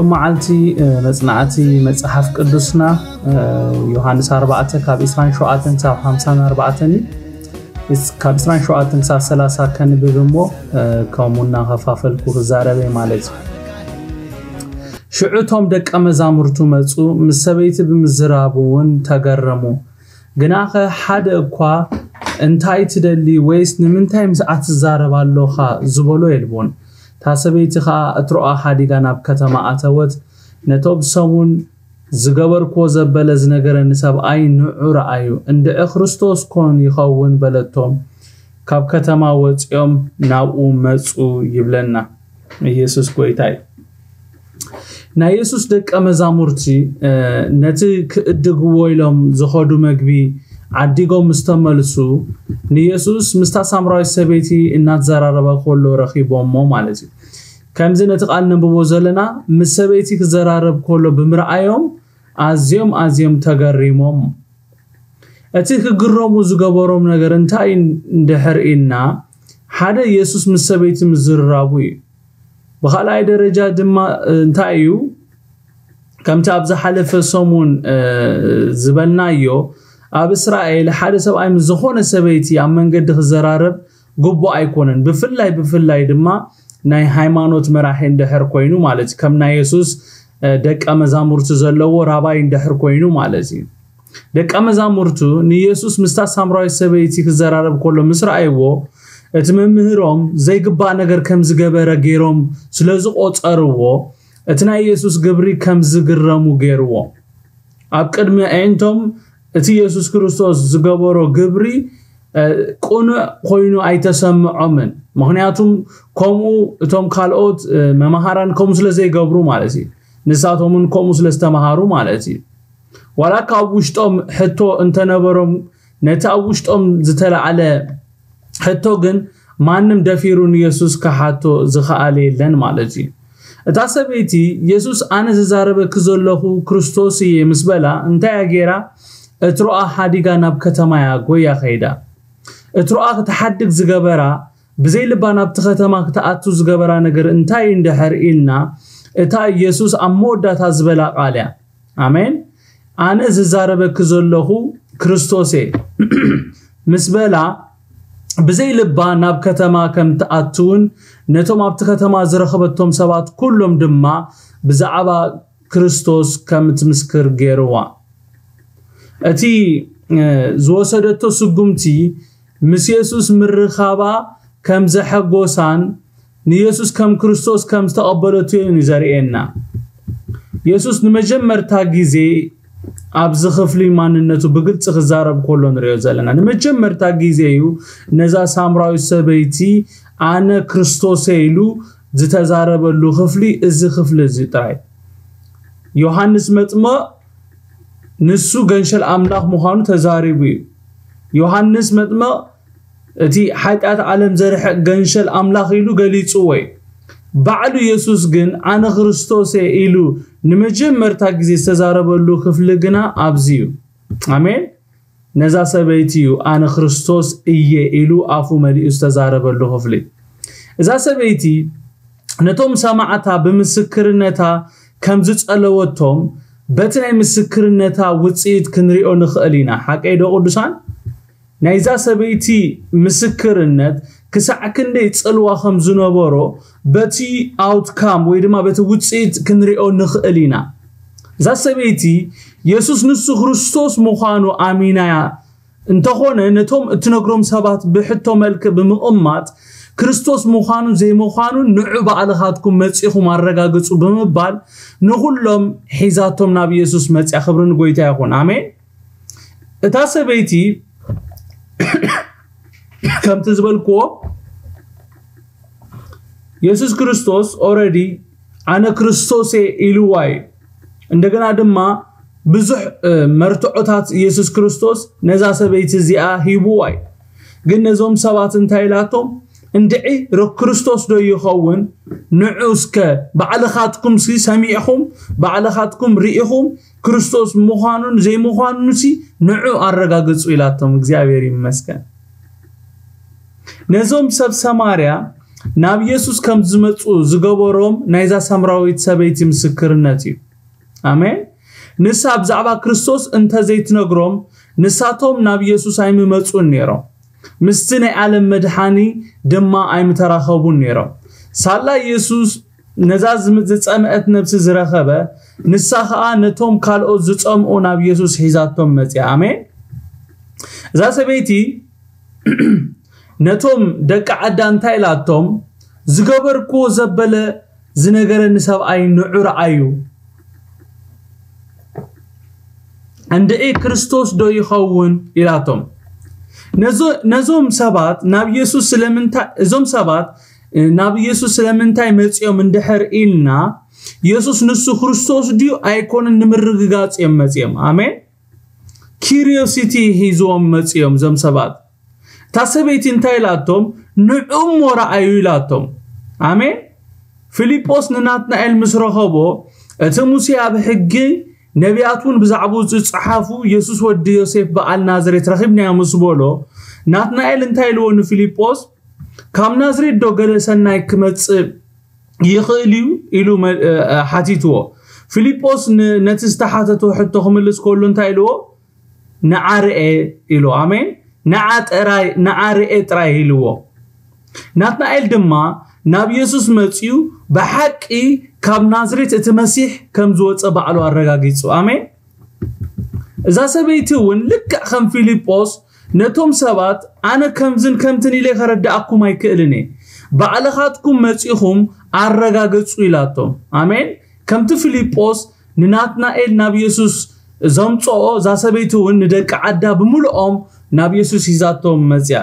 መዓልቲ መጽናዕቲ መጽሓፍ ቅዱስና ዮሃንስ ኣርባዕተ ካብ ዕስራን ሸውዓተን ክሳብ ሓምሳን ኣርባዕተን እዩ። ካብ ዕስራን ሸውዓተን ክሳብ ሰላሳ ከንብብ እሞ ከምኡ እናኸፋፈልኩ ክዛረበ ማለት እዩ። ሽዑ እቶም ደቀ መዛሙርቱ መጹ፣ ምስ ሰበይቲ ብምዝራቡ እውን ተገረሙ። ግናኸ ሓደ እኳ እንታይ ትደሊ ወይስ ንምንታይ ምስኣ ትዛረብ ኣሎኻ ዝበሎ የልቦን። እታ ሰበይቲ ኸኣ እትሮኣ ሓዲጋ ናብ ከተማ ኣተወት። ነቶም ሰሙን ዝገበርክዎ ዘበለ ዝነገረኒ ሰብኣይ ንዑ ረኣዩ፣ እንድዒ ክርስቶስ ኮን ይኸውን በለቶም። ካብ ከተማ ወጺኦም ናብኡ መጹ ይብለና። ኢየሱስ ጎይታ እዩ። ናይ የሱስ ደቀ መዛሙርቲ ነቲ ክእድግዎ ኢሎም ዝኸዱ መግቢ ዓዲጎም ምስ ተመልሱ ንየሱስ ምስታ ሳምራዊት ሰበይቲ እናተዘራረበ ከሎ ረኺቦሞ ማለት እዩ። ከምዚ ነቲ ቃል ነንብቦ ዘለና ምስ ሰበይቲ ክዘራረብ ከሎ ብምርኣዮም ኣዝዮም ኣዝዮም ተገሪሞም። እቲ ክግረሙ ዝገበሮም ነገር እንታይ እንድሕር ኢልና ሓደ የሱስ ምስ ሰበይቲ ምዝርራቡ እዩ። ብኻልኣይ ደረጃ ድማ እንታይ እዩ? ከምቲ ኣብ ዝሓለፈ ሰሙን ዝበልናዮ ኣብ እስራኤል ሓደ ሰብኣይ ምስ ዝኾነ ሰበይቲ ኣብ መንገዲ ክዘራረብ ግቡእ ኣይኮነን። ብፍላይ ብፍላይ ድማ ናይ ሃይማኖት መራሒ እንድሕር ኮይኑ ማለት ከም ናይ የሱስ ደቀ መዛሙርቲ ዘለዎ ራባይ እንድሕር ኮይኑ ማለት እዩ። ደቀ መዛሙርቱ ንየሱስ ምስታ ሳምራዊት ሰበይቲ ክዘራረብ ከሎ ምስ ረኣይዎ እቲ መምህሮም ዘይግባእ ነገር ከም ዝገበረ ገይሮም ስለ ዝቆጸርዎ እቲ ናይ የሱስ ግብሪ ከም ዝግረሙ ገይርዎ። ኣብ ቅድሚ ኣዒንቶም እቲ የሱስ ክርስቶስ ዝገበሮ ግብሪ ቅኑዕ ኮይኑ ኣይተሰምዖምን። ምኽንያቱም ከምኡ እቶም ካልኦት መማሃራን ከምኡ ስለ ዘይገብሩ ማለት እዩ። ንሳቶም እውን ከምኡ ስለ ዝተምሃሩ ማለት እዩ። ዋላ ካብ ውሽጦም ሕቶ እንተነበሮም ነቲ ኣብ ውሽጦም ዝተላዕለ ሕቶ ግን ማንም ደፊሩ ንየሱስ ክሓቶ ዝኸኣለ የለን ማለት እዩ። እታ ሰበይቲ የሱስ ኣነ ዝዛረበኪ ዘለኹ ክርስቶስ እየ ምስ በላ እንታይ እያ ገይራ? እትሮኣ ሓዲጋ ናብ ከተማ እያ ጎያ ከይዳ። እትሮኣ ክትሓድግ ዝገበራ ብዘይ ልባ ናብቲ ከተማ ክትኣቱ ዝገበራ ነገር እንታይ እንድሕር ኢልና እታ ኢየሱስ ኣብ መወዳታ ዝበላ ቃል እያ። ኣሜን። ኣነ ዝዛረበኪ ዘለኹ ክርስቶስ እየ ምስ በላ ብዘይ ልባ ናብ ከተማ ከም ትኣትውን ነቶም ኣብቲ ከተማ ዝረኸበቶም ሰባት ኩሎም ድማ ብዛዕባ ክርስቶስ ከም ትምስክር ገይርዋ። እቲ ዝወሰደቶ ስጉምቲ ምስ የሱስ ምርኻባ ከም ዘሐጎሳን ንየሱስ ከም ክርስቶስ ከም ዝተቐበለቱ እዩ ዘርእየና። የሱስ ንመጀመርታ ግዜ ኣብዚ ክፍሊ ማንነቱ ብግልፂ ክዛረብ ከሎ ንሪኦ ዘለና። ንመጀመርታ ግዜ እዩ ነዛ ሳምራዊት ሰበይቲ ኣነ ክርስቶስ ኢሉ ዝተዛረበሉ ክፍሊ እዚ ክፍሊ እዚ ጥራይ። ዮሃንስ መጥምቕ ንሱ ገንሸል ኣምላኽ ምዃኑ ተዛሪቡ እዩ። ዮሃንስ መጥምቕ እቲ ሓጢኣት ዓለም ዘርሕቕ ገንሸል ኣምላኽ ኢሉ ገሊጽዎ እዩ። ባዕሉ የሱስ ግን ኣነ ክርስቶስ እየ ኢሉ ንመጀመርታ ግዜ ዝተዛረበሉ ክፍሊ ግና ኣብዚ እዩ። ኣሜን። ነዛ ሰበይቲ እዩ ኣነ ክርስቶስ እየ ኢሉ ኣፉ መሊኡ ዝተዛረበሉ ክፍሊ። እዛ ሰበይቲ ነቶም ሰማዕታ ብምስክርነታ ከም ዝጸለወቶም በቲ ናይ ምስክርነታ ውጽኢት ክንሪኦ ንኽእል ኢና። ሓቀይ ዶ ቅዱሳን? ናይዛ ሰበይቲ ምስክርነት ክሳዕ ክንደይ ጽልዋ ከም ዝነበሮ በቲ ኣውትካም ወይ ድማ በቲ ውጽኢት ክንሪኦ ንኽእል ኢና። እዛ ሰበይቲ የሱስ ንሱ ክርስቶስ ምዃኑ ኣሚናያ እንተኾነ ነቶም እትነግሮም ሰባት ብሕቶ መልክዕ ብምቕማጥ ክርስቶስ ምዃኑን ዘይምዃኑን ንዑ ባዕልኻትኩም መጺኹም ኣረጋግጹ ብምባል ንኹሎም ሒዛቶም ናብ የሱስ መጽያ። ክብሪ ንጎይታ ይኹን። ኣሜን። እታ ሰበይቲ ከምቲ ዝበልክዎ የሱስ ክርስቶስ ኦረዲ ኣነ ክርስቶስ እየ ኢልዋ እዩ። እንደገና ድማ ብዙሕ መርትዖታት የሱስ ክርስቶስ ነዛ ሰበይቲ እዚኣ ሂብዋ እዩ። ግን ነዞም ሰባት እንታይ ኢላቶም? እንድዒ ርክ ክርስቶስ ዶ ይኸውን? ንዑ እስከ ባዕልኻትኩም ሲ ሰሚዕኹም ባዕልኻትኩም ርኢኹም ክርስቶስ ምዃኑን ዘይምዃኑን ሲ ንዑ ኣረጋግጹ ኢላቶም። እግዚኣብሔር ይመስገን። ነዞም ሰብ ሰማርያ ናብ ኢየሱስ ከም ዝመጹ ዝገበሮም ናይዛ ሳምራዊት ሰበይቲ ምስክርነት እዩ። ኣሜን። ንሳ ብዛዕባ ክርስቶስ እንተዘይትነግሮም፣ ንሳቶም ናብ ኢየሱስ ኣይምመጹን ነይሮም። ምስቲ ናይ ዓለም መድሓኒ ድማ ኣይምተራኸቡን ነይሮም። ሳላ ኢየሱስ ነዛ ዝም- ዝጸምአት ነብሲ ዝረኸበ፣ ንሳ ኸኣ ነቶም ካልኦት ዝጸምኡ ናብ ኢየሱስ ሒዛቶም መጽያ። ኣሜን። እዛ ሰበይቲ ነቶም ደቂ ዓዳ እንታይ ኢላቶም? ዝገበርክዎ ዘበለ ዝነገረኒ ሰብኣይ ንዑ ረኣዩ፣ እንድዒ ክርስቶስ ዶ ይኸውን? ኢላቶም። ነዞ- ነዞም ሰባት ናብ ኢየሱስ ስለምንታይ እዞም ሰባት ናብ ኢየሱስ ስለምንታይ መጺኦም እንድሕር ኢልና፣ ኢየሱስ ንሱ ክርስቶስ ድዩ ኣይኮነን ንምርግጋጽ እዮም መጺኦም። ኣሜን። ኪሪዮሲቲ ሒዝዎም መጺኦም እዞም ሰባት። እታ ሰበይቲ እንታይ ኢላቶም? ንዑ እሞ ረኣዩ ኢላቶም። ኣሜን። ፊልጶስ ንናትናኤል ምስ ረኸቦ፣ እቲ ሙሴ ኣብ ሕጊ፣ ነቢያት እውን ብዛዕባኡ ዝጸሓፉ፣ የሱስ ወዲ ዮሴፍ በዓል ናዝሬት ረኺብናዮ ምስ በሎ፣ ናትናኤል እንታይ ኢልዎ ንፊልጶስ? ካብ ናዝሬት ዶ ገለ ሰናይ ክመጽእ ይኽእል እዩ? ኢሉ መ- እ- እ- ሓቲትዎ። ፊልጶስ ን- ነቲ ዝተሓተቶ ሕቶ ክምልስ ከሎ እንታይ ኢልዎ? ንዓ ርኤ ኢሉ። ኣሜን። ንዓ ጥራይ ንዓ ርኤ ጥራይ ኢልዎ። ናትናኤል ድማ ናብ ኢየሱስ መጺኡ፣ ብሓቂ ካብ ናዝሬት እቲ መሲሕ ከም ዝወጸ ባዕሉ ኣረጋጊጹ። ኣሜን። እዛ ሰበይቲ እውን ልክዕ ከም ፊልጶስ ነቶም ሰባት፣ ኣነ ከምዝን ከምትን ኢለ ከረድኣኩም ኣይክእልን እየ፣ ባዕልኻትኩም መጺኹም ኣረጋግጹ ኢላቶም። ኣሜን። ከምቲ ፊልጶስ ንናትናኤል ናብ ኢየሱስ ዘምጽኦ፣ እዛ ሰበይቲ እውን ንደቂ ዓዳ ብምልኦም ናብ ኢየሱስ ሒዛቶም መጽያ።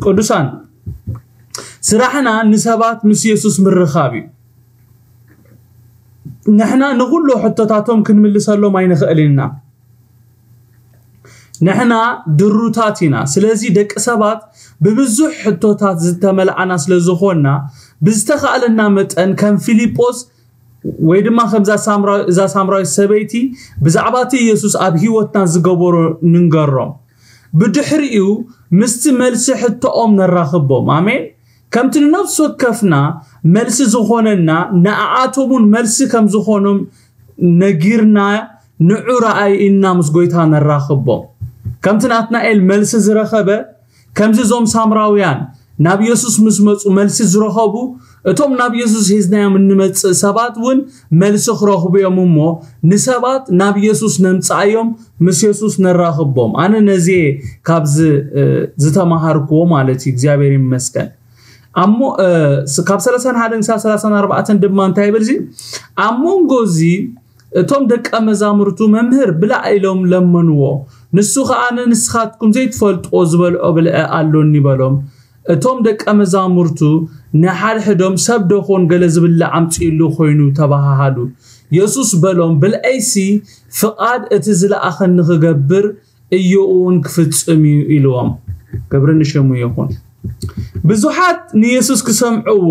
ቅዱሳን፣ ስራሕና ንሰባት ምስ ኢየሱስ ምርኻብ እዩ። ንሕና ንኹሉ ሕቶታቶም ክንምልሰሎም ኣይንኽእልን ኢና። ንሕና ድሩታት ኢና። ስለዚ ደቂ ሰባት ብብዙሕ ሕቶታት ዝተመልኣና ስለ ዝኾንና፣ ብዝተኻእለና መጠን ከም ፊልጶስ ወይ ድማ ከምዛ ሳምራ- እዛ ሳምራዊት ሰበይቲ ብዛዕባ እቲ ኢየሱስ ኣብ ህይወትና ዝገበሮ ንንገሮም። ብድሕሪኡ ምስቲ መልሲ ሕቶኦም ነራኽቦም። ኣሜን። ከምቲ ንነፍሲ ወከፍና መልሲ ዝኾነና፣ ንኣኣቶም እውን መልሲ ከም ዝኾኖም ነጊርና፣ ንዑ ረኣይ ኢልና ምስ ጎይታ ነራኽቦም። ከምቲ ናትናኤል መልሲ ዝረኸበ፣ ከምዚ እዞም ሳምራውያን ናብ የሱስ ምስ መጹ መልሲ ዝረኸቡ፣ እቶም ናብ የሱስ ሒዝናዮም እንመጽእ ሰባት እውን መልሲ ክረኽቡ እዮም እሞ፣ ንሰባት ናብ የሱስ ነምጽኣዮም፣ ምስ የሱስ ነራኽቦም። ኣነ ነዚ እየ ካብዚ እ፣ ዝተማሃርክዎ ማለት እዩ። እግዚኣብሔር ይመስገን። ኣሞ እ፣ ስ- ካብ ሰላሳን ሓደን ክሳብ ሰላሳን ኣርባዕተን ድማ እንታይ ይብል እዚ? ኣብ መንጎ እዚ እቶም ደቀ መዛሙርቱ፣ መምህር፣ ብላዕ ኢሎም ለመንዎ። ንሱ ኸኣ፣ ንስኻትኩም ዘይትፈልጥዎ ዝበልዖ ብልዒ ኣሎኒ በሎም። እቶም ደቀ መዛሙርቱ ንሓድሕዶም፣ ሰብ ዶ ኾን ገለ ዝብላዕ ኣምጽእሉ ኾይኑ? ተባሃሃሉ። የሱስ በሎም፣ ብልዐይሲ ፍቓድ እቲ ዝለኣኸኒ ክገብር እዮኡን ክፍጽም እዩ ኢልዎም። ክብሪ ንሽሙ ይኹን። ብዙሓት ንየሱስ ክሰምዕዎ፣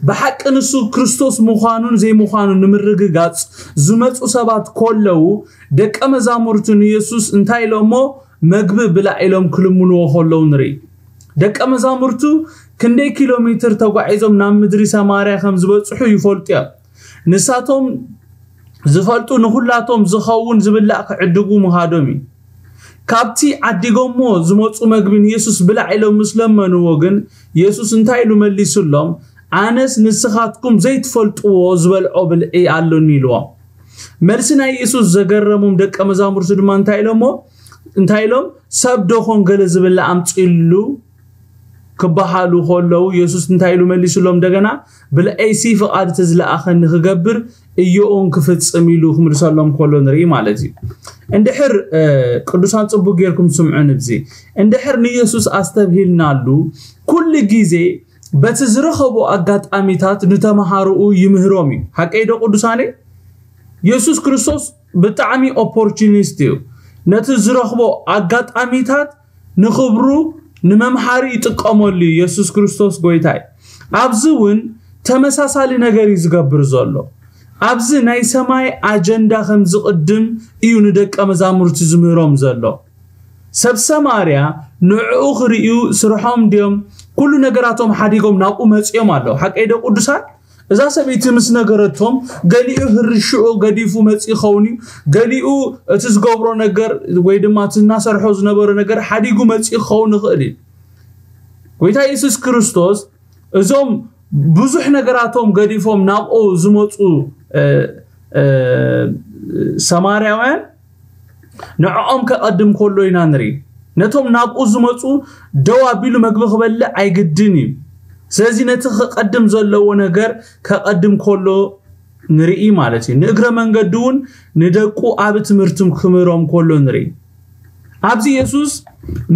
ብሓቂ ንሱ ክርስቶስ ምዃኑን ዘይምዃኑን ንምርግጋጽ ዝመጹ ሰባት ከለዉ፣ ደቀ መዛሙርቱ ንየሱስ እንታይ ኢሎሞ? መግቢ ብላዕ ኢሎም ክልምንዎ ከለዉ ንርኢ። ደቀ መዛሙርቱ ክንደይ ኪሎ ሜትር ተጓዒዞም ናብ ምድሪ ሰማርያ ከም ዝበጽሑ ይፈልጡ እዮም። ንሳቶም ዝፈልጡ ንኹላቶም ዝኸውን ዝብላዕ ክዕድጉ ምኻዶም እዩ። ካብቲ ዓዲጎሞ ዝመጹ መግቢ ንየሱስ ብላዕ ኢሎም ምስ ለመንዎ ግን፣ የሱስ እንታይ ኢሉ መሊሱሎም? ኣነስ ንስኻትኩም ዘይትፈልጥዎ ዝበልዖ ብልዒ ኣሎኒ ኢልዎም። መልሲ ናይ የሱስ ዘገረሞም ደቀ መዛሙርቱ ድማ እንታይ ኢሎሞ? እንታይ ኢሎም? ሰብ ዶ ኾን ገለ ዝብላዕ ኣምጽእሉ ክበሃሉ ከለዉ፣ የሱስ እንታይ ኢሉ መሊሱሎም? እንደገና፣ ብልዐይሲ ፍቓድ እቲ ዝለኣኸኒ ክገብር እዮኡን ክፍጽም ኢሉ ክምልሰሎም ከሎ ንርኢ ማለት እዩ። እንድሕር እ፣ ቅዱሳን ጽቡቅ ጌርኩም ስምዑ ንብዚ። እንድሕር ንየሱስ ኣስተብሂልናሉ፣ ኩሉ ግዜ በቲ ዝረኸቦ ኣጋጣሚታት ንተምሃሮኡ ይምህሮም እዩ። ሓቀይ ዶ ቅዱሳነይ? የሱስ ክርስቶስ ብጣዕሚ ኦፖርቹኒስት እዩ። ነቲ ዝረኽቦ ኣጋጣሚታት ንኽብሩ፣ ንመምሃሪ ይጥቀመሉ እዩ። የሱስ ክርስቶስ ጎይታ እዩ። ኣብዚ እውን ተመሳሳሊ ነገር እዩ ዝገብር ዘሎ። ኣብዚ ናይ ሰማይ ኣጀንዳ ከም ዝቕድም እዩ ንደቀ መዛሙርቲ ዝምህሮም ዘሎ። ሰብ ሰማርያ ንዕኡ ክርእዩ ስርሖም ድዮም ኩሉ ነገራቶም ሓዲጎም ናብኡ መጺኦም ኣለዉ። ሓቀይ ዶ ቅዱሳን? እዛ ሰበይቲ ምስ ነገረቶም፣ ገሊኡ ህርሽኡ ገዲፉ መጺኡ ይኸውን እዩ፣ ገሊኡ እቲ ዝገብሮ ነገር ወይ ድማ እቲ እናሰርሖ ዝነበረ ነገር ሓዲጉ መጺኡ ክኸውን ይኽእል እዩ። ጎይታ የሱስ ክርስቶስ እዞም ብዙሕ ነገራቶም ገዲፎም ናብኡ ዝመፁ ሰማርያውያን ንዕኦም ከቐድም ከሎ ኢና ንርኢ። ነቶም ናብኡ ዝመፁ ደው ኣቢሉ መግቢ ክበልዕ ኣይግድን እዩ። ስለዚ ነቲ ክቐድም ዘለዎ ነገር ከቐድም ከሎ ንርኢ ማለት እዩ። ንእግረ መንገዲ እውን ንደቁ ኣብ ትምህርቲ ክምህሮም ከሎ ንርኢ። ኣብዚ የሱስ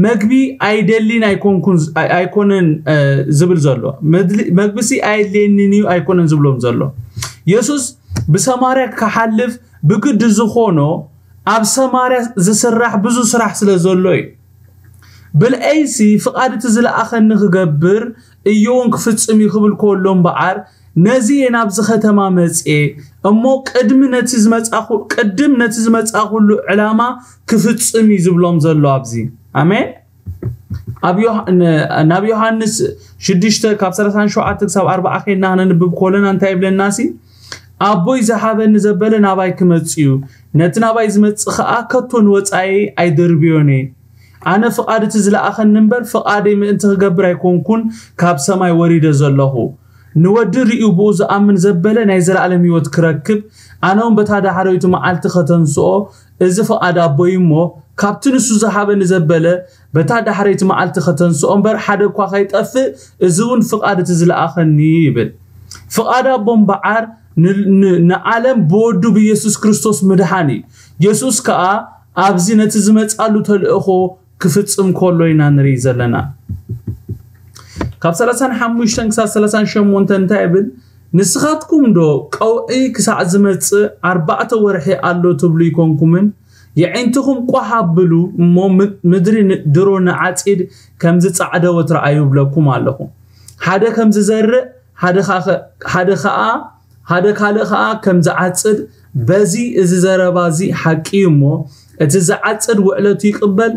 መግቢ ኣይደሊን ኣይኮንኩን ኣይኮነን ዝብል ዘሎ፣ መግቢሲ ኣየድልየንን እዩ ኣይኮነን ዝብሎም ዘሎ። የሱስ ብሰማርያ ክሓልፍ ብግዲ ዝኾኖ ኣብ ሰማርያ ዝስራሕ ብዙ ስራሕ ስለ ዘሎ እዩ። ብልዐይሲ ፍቓድ እቲ ዝለኣኸኒ ክገብር እዮውን ክፍጽም እዩ ክብል ከሎ እምበኣር፣ ነዚ እየ ናብዚ ከተማ መጽኤ እሞ ቅድሚ ነቲ ዝመጻኹ ቅድም ነቲ ዝመጻኹሉ ዕላማ ክፍጽም እዩ ዝብሎም ዘሎ ኣብዚ። ኣሜን። ኣብ ዮሃ- ን- ናብ ዮሃንስ ሽዱሽተ ካብ ሰላሳን ሸውዓተ ክሳብ ኣርባዓ ኬድና ክነንብብ ከለና እንታይ ይብለና ሲ? ኣቦይ ዝሃበኒ ዘበለ ናባይ ክመጽእ እዩ፣ ነቲ ናባይ ዝመጽእ ኸኣ ከቶ ንወጻኢ ኣይደርብዮን እየ። ኣነ ፍቓድ እቲ ዝለኣኸኒ እምበር ፍቓደይ ምእንቲ ክገብር ኣይኮንኩን ካብ ሰማይ ወሪደ ዘለኹ። ንወዲ ርእዩ ብኡ ዝኣምን ዘበለ ናይ ዘለኣለም ህይወት ክረክብ፣ ኣነ እውን በታ ዳሕረይቲ መዓልቲ ከተንስኦ እዚ ፍቓድ ኣቦይ እሞ ካብቲ ንሱ ዝሃበኒ ዘበለ በታ ዳሕረይቲ መዓልቲ ከተንስኦ እምበር ሓደ እኳ ከይጠፍእ እዚ እውን ፍቓድ እቲ ዝለኣኸኒ ይብል። ፍቓድ ኣቦ እምበዓር ን- ን- ንዓለም ብወዱ ብየሱስ ክርስቶስ ምድሓን እዩ። የሱስ ከኣ ኣብዚ ነቲ ዝመጻሉ ተልእኾ ክፍጽም ከሎ ኢና ንርኢ ዘለና። ካብ ሰላሳን ሓሙሽተን ክሳብ ሰላሳን ሸሞንተ እንታይ ይብል? ንስኻትኩም ዶ ቀውዒ ክሳዕ ዝመጽእ ኣርባዕተ ወርሒ ኣሎ ትብሉ ይኮንኩምን? የዒንትኹም ቋሕ ኣብሉ እሞ ም- ምድሪ ን- ድሮ ንዓጺድ ከም ዝጻዕደወት ረኣዩ እብለኩም ኣለኹ። ሓደ ከም ዝዘርእ ሓደ ኸ- ሓደ ኸኣ ሓደ ካልእ ኸኣ ከም ዝዓጽድ፣ በዚ እዚ ዘረባ እዚ ሓቂ እዩ እሞ፣ እቲ ዝዓጽድ ውዕለቱ ይቕበል፣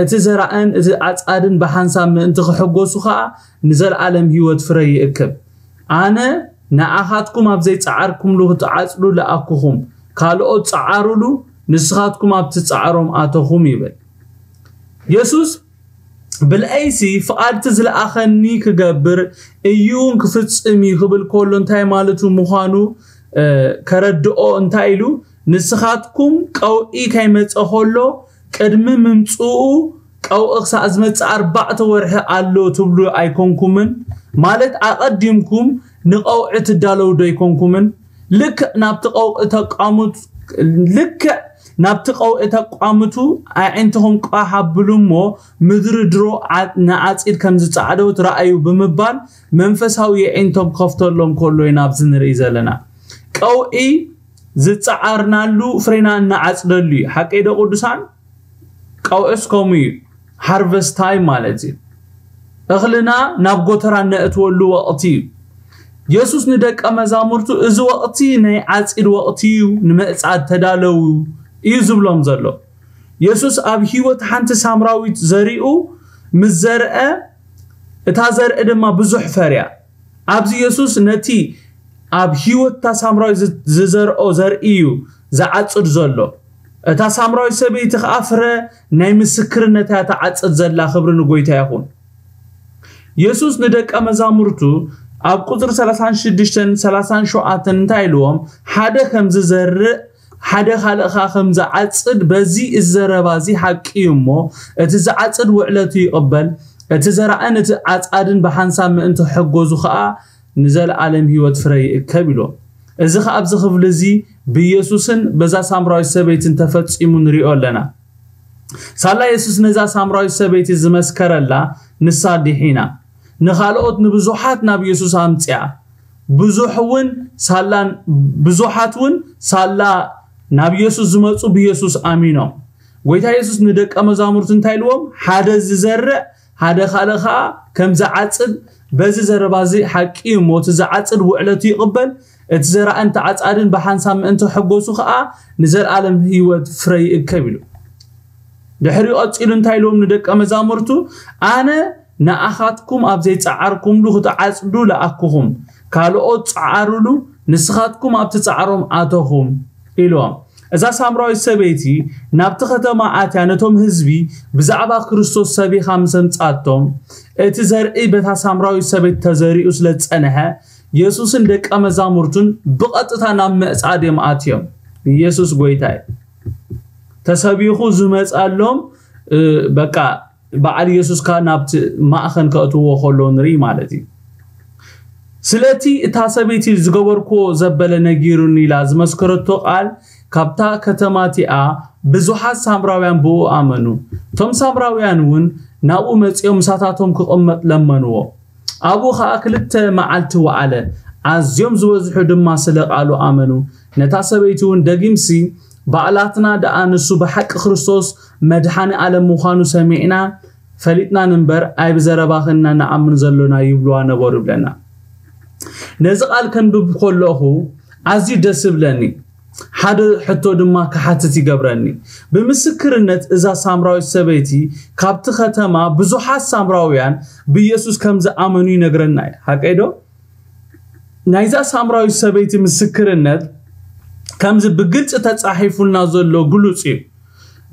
እቲ ዘራእን እቲ ዓጻድን ብሓንሳብ ምእንቲ ክሕጎሱ ኸኣ ንዘለኣለም ህይወት ፍረ ይእክብ። ኣነ ንኣኻትኩም ኣብ ዘይጸዓርኩምሉ ክትዓጽዱ ለኣኩኹም፣ ካልኦት ጸዓሩሉ፣ ንስኻትኩም ኣብቲ ጻዕሮም ኣተኹም ይብል። የሱስ ብልዐይሲ ፍቓድ እቲ ዝለኣኸኒ ክገብር እዩ እውን ክፍጽም እዩ ክብል ከሎ እንታይ ማለቱ ምዃኑ እ፣ ከረድኦ እንታይ ኢሉ ንስኻትኩም ቀውዒ ከይመጸ ከሎ ቅድሚ ምምጽኡ ቀውዒ ክሳዕ ዝመጽእ ኣርባዕተ ወርሒ ኣሎ ትብሉ ኣይኮንኩምን? ማለት ኣቐዲምኩም ንቐውዒ ትዳለዉ ዶ ኣይኮንኩምን? ልክዕ ናብቲ ቀውዒ ተቋሙት ልክዕ ናብቲ ቀውዒ ተቋምቱ ኣዒንትኹም ቋሕ ኣብሉ እሞ ምድሪ ድሮ ዓ- ንዓጺድ ከም ዝጻዕደወት ረኣዩ ብምባል መንፈሳዊ የዒንቶም ክኸፍተሎም ከሎ ኢና ኣብዚ ንርኢ ዘለና። ቀውዒ ዝጸዓርናሉ ፍሬና እናዓጽደሉ እዩ። ሓቀይ ዶ ቅዱሳን? ቀውዕስ ከምኡ እዩ። ሃርቨስት ታይም ማለት እዩ። እኽልና ናብ ጎተራ እነእትወሉ ወቕቲ እዩ። የሱስ ንደቀ መዛሙርቱ እዚ ወቕቲ ናይ ዓጺድ ወቕቲ እዩ፣ ንምዕጻድ ተዳለዉ እዩ ዝብሎም ዘሎ። የሱስ ኣብ ህይወት ሓንቲ ሳምራዊት ዘሪኡ ምስ ዘርአ እታ ዘርኢ ድማ ብዙሕ ፈርያ። ኣብዚ የሱስ ነቲ ኣብ ህይወት እታ ሳምራዊ ዝ- ዝዘርኦ ዘርኢ እዩ ዝዓጽድ ዘሎ። እታ ሳምራዊት ሰበይቲ ኸዓ ፍረ ናይ ምስክርነት እያ ትዓጽድ ዘላ። ክብሪ ንጎይታ ይኹን። የሱስ ንደቀ መዛሙርቱ ኣብ ቁፅሪ ሰላሳን ሽዱሽተን ሰላሳን ሸውዓተን እንታይ ኢልዎም? ሓደ ከም ዝዘርእ ሓደ ካልእ ኸዓ ከም ዝዓጽድ በዚ እዚ ዘረባ እዚ ሓቂ እዩ እሞ እቲ ዝዓጽድ ውዕለቱ ይቕበል፣ እቲ ዘራእን እቲ ዓጻድን ብሓንሳብ ምእንቲ ክሕገዙ ኸዓ ንዘለኣለም ህይወት ፍረ ይእከብ ኢልዎም። እዚ ኸዓ ኣብዚ ክፍሊ እዚ ብየሱስን በዛ ሳምራዊት ሰበይትን ተፈጺሙ ንሪኦ ኣለና። ሳላ የሱስ ነዛ ሳምራዊት ሰበይቲ ዝመስከረላ ንሳ ዲሒና፣ ንኻልኦት ንብዙሓት ናብ የሱስ ኣምጽኣ። ብዙሕ እውን ሳላን ብዙሓት እውን ሳላ ናብ የሱስ ዝመጹ ብየሱስ ኣሚኖም። ጎይታ የሱስ ንደቀ መዛሙርቱ እንታይ ኢልዎም? ሓደ ዝዘርእ ሓደ ካልእ ኸዓ ከም ዝዓጽድ በዚ ዘረባ እዚ ሓቂ እዩ እሞ እቲ ዝዓጽድ ውዕለቱ ይቕበል፣ እቲ ዘራእን ተዓጻድን ብሓንሳብ ምእንቲ ክሕጎሱ ኸዓ ንዘለኣለም ህይወት ፍረ ይእከብ ኢሉ። ድሕሪኡ ቀጺሉ እንታይ ኢልዎም ንደቀ መዛሙርቱ? ኣነ ንኣኻትኩም ኣብ ዘይጸዓርኩምሉ ክትዓጽዱ ለኣኩኹም፣ ካልኦት ጸዓሩሉ፣ ንስኻትኩም ኣብቲ ጻዕሮም ኣተኹም ኢልዎም። እዛ ሳምራዊት ሰበይቲ ናብቲ ከተማ ኣትያ ነቶም ህዝቢ ብዛዕባ ክርስቶስ ሰቢኻ ምስ ኣምጻቶም፣ እቲ ዘርኢ በታ ሳምራዊት ሰበይቲ ተዘሪኡ ስለ ዝጸንሐ፣ የሱስን ደቀ መዛሙርቱን ብቐጥታ ናብ ምዕጻድ እዮም ኣትዮም። የሱስ ጎይታ እዩ። ተሰቢኹ ዝመጻሎም በቃ በዓል የሱስ ከኣ ናብቲ ማእኸል ከእትዎ ከሎ ንርኢ ማለት እዩ። ስለቲ እታ ሰበይቲ ዝገበርክዎ ዘበለ ነጊሩኒ ኢላ ዝመስከረቶ ቃል፣ ካብታ ከተማ እቲኣ ብዙሓት ሳምራውያን ብኡ ኣመኑ። እቶም ሳምራውያን እውን ናብኡ መጺኦም ምሳታቶም ክቕመጥ ለመንዎ። ኣብኡ ኸኣ ክልተ መዓልቲ ወዓለ። ኣዝዮም ዝበዝሑ ድማ ስለ ቃሉ ኣመኑ። ነታ ሰበይቲ እውን ደጊምሲ፣ ባዕላትና ደኣ ንሱ ብሓቂ ክርስቶስ መድሓኒ ዓለም ምዃኑ ሰሚዕና ፈሊጥናን እምበር፣ ኣይብዘረባኽን ኢና ንኣምን ዘሎና ይብልዋ ነበሩ ይብለና። ነዚ ቃል ከንብብ ከለኹ ኣዝዩ ደስ ይብለኒ። ሓደ ሕቶ ድማ ክሓትት ይገብረኒ። ብምስክርነት እዛ ሳምራዊት ሰበይቲ ካብቲ ከተማ ብዙሓት ሳምራውያን ብኢየሱስ ከም ዝኣመኑ ይነግረና እዩ። ሓቀይ ዶ? ናይዛ ሳምራዊት ሰበይቲ ምስክርነት ከምዚ ብግልጺ ተጻሒፉልና ዘሎ ግሉጽ እዩ።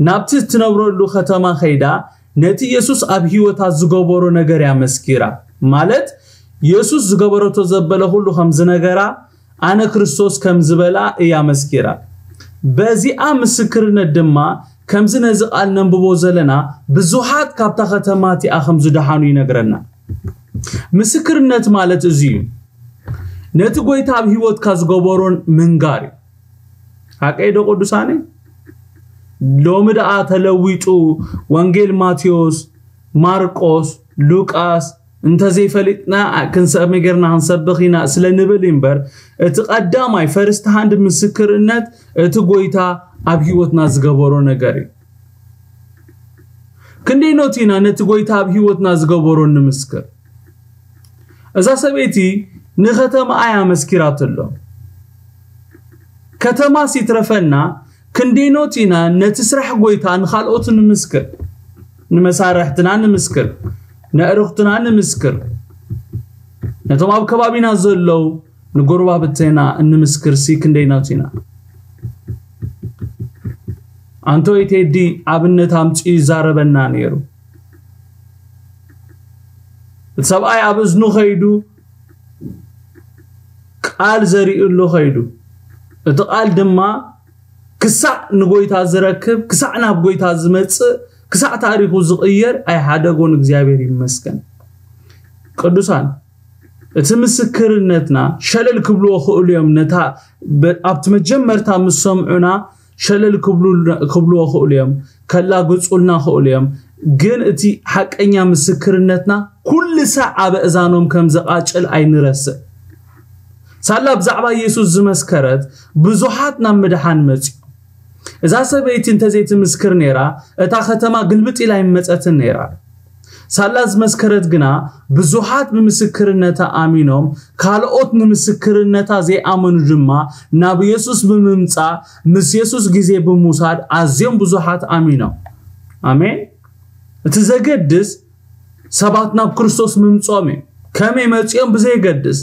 ናብቲ እትነብረሉ ከተማ ከይዳ ነቲ ኢየሱስ ኣብ ህይወታ ዝገበሮ ነገር እያ መስኪራ። ማለት የሱስ ዝገበረቶ ዘበለ ኩሉ ከም ዝነገራ፣ ኣነ ክርስቶስ ከም ዝበላ እያ መስኪራ። በዚኣ ምስክርነት ድማ ከምዚ ነዚ ቃል ነንብቦ ዘለና ብዙሓት ካብታ ከተማ እቲኣ ከም ዝደሓኑ ይነግረና። ምስክርነት ማለት እዚ እዩ። ነቲ ጎይታ ኣብ ህይወትካ ዝገበሮን ምንጋር እዩ። ሓቀይ ዶ ቅዱሳነይ? ሎሚ ደኣ ተለዊጡ ወንጌል ማቴዎስ፣ ማርቆስ፣ ሉቃስ እንተዘይፈሊጥና ክንሰ-፣ ከመይ ጌርና ክንሰብኽ ኢና ስለ ንብል እምበር፣ እቲ ቀዳማይ ፈርስት ሃንድ ምስክርነት እቲ ጎይታ ኣብ ህይወትና ዝገበሮ ነገር እዩ። ክንደይኖት ኢና ነቲ ጎይታ ኣብ ህይወትና ዝገበሮ ንምስክር? እዛ ሰበይቲ ንከተማኣ እያ መስኪራትሎ። ከተማስ ይትረፈና፣ ክንደይኖት ኢና ነቲ ስራሕ ጎይታ ንኻልኦት ንምስክር፣ ንመሳርሕትና ንምስክር፣ ነዕርኽትና ንምስክር፣ ነቶም ኣብ ከባቢና ዘለዉ ንጎረባብትና እንምስክርሲ ክንደይኖት ኢና? ኣንቶይ ቴዲ ኣብነት ኣምጺኡ ይዛረበና ነይሩ። እቲ ሰብኣይ ኣብ እዝኑ ከይዱ ቃል ዘሪኡሉ ከይዱ፣ እቲ ቃል ድማ ክሳዕ ንጎይታ ዝረክብ፣ ክሳዕ ናብ ጎይታ ዝመጽእ፣ ክሳዕ ታሪኹ ዝቕየር ኣይሓደጎን። እግዚኣብሔር ይመስገን። ቅዱሳን፣ እቲ ምስክርነትና ሸለል ክብልዎ ክእሉ እዮም። ነታ በ-፣ ኣብቲ መጀመርታ ምስ ሰምዑና ሸለል ክብሉ-፣ ክብልዎ ክእሉ እዮም፣ ከላግጹልና ክእሉ እዮም። ግን እቲ ሓቀኛ ምስክርነትና ኩሉ ሳዕ ኣብ ኣእዛኖም ከም ዘቓጭል ኣይንረስዕ። ሳላ ብዛዕባ ኢየሱስ ዝመስከረት ብዙሓት ናብ ምድሓን መጺኦም። እዛ ሰበይቲ እንተዘይትምስክር ነይራ፣ እታ ከተማ ግልብጥ ኢላ ኣይመጸትን ነይራ። ሳላ ዝመስከረት ግና ብዙሓት ብምስክርነታ ኣሚኖም፣ ካልኦት ንምስክርነታ ዘይኣመኑ ድማ ናብ የሱስ ብምምጻእ ምስ የሱስ ግዜ ብምውሳድ ኣዝዮም ብዙሓት ኣሚኖም። ኣሜን። እቲ ዘገድስ ሰባት ናብ ክርስቶስ ምምጾም እዩ። ከመይ መጺኦም ብዘይገድስ፣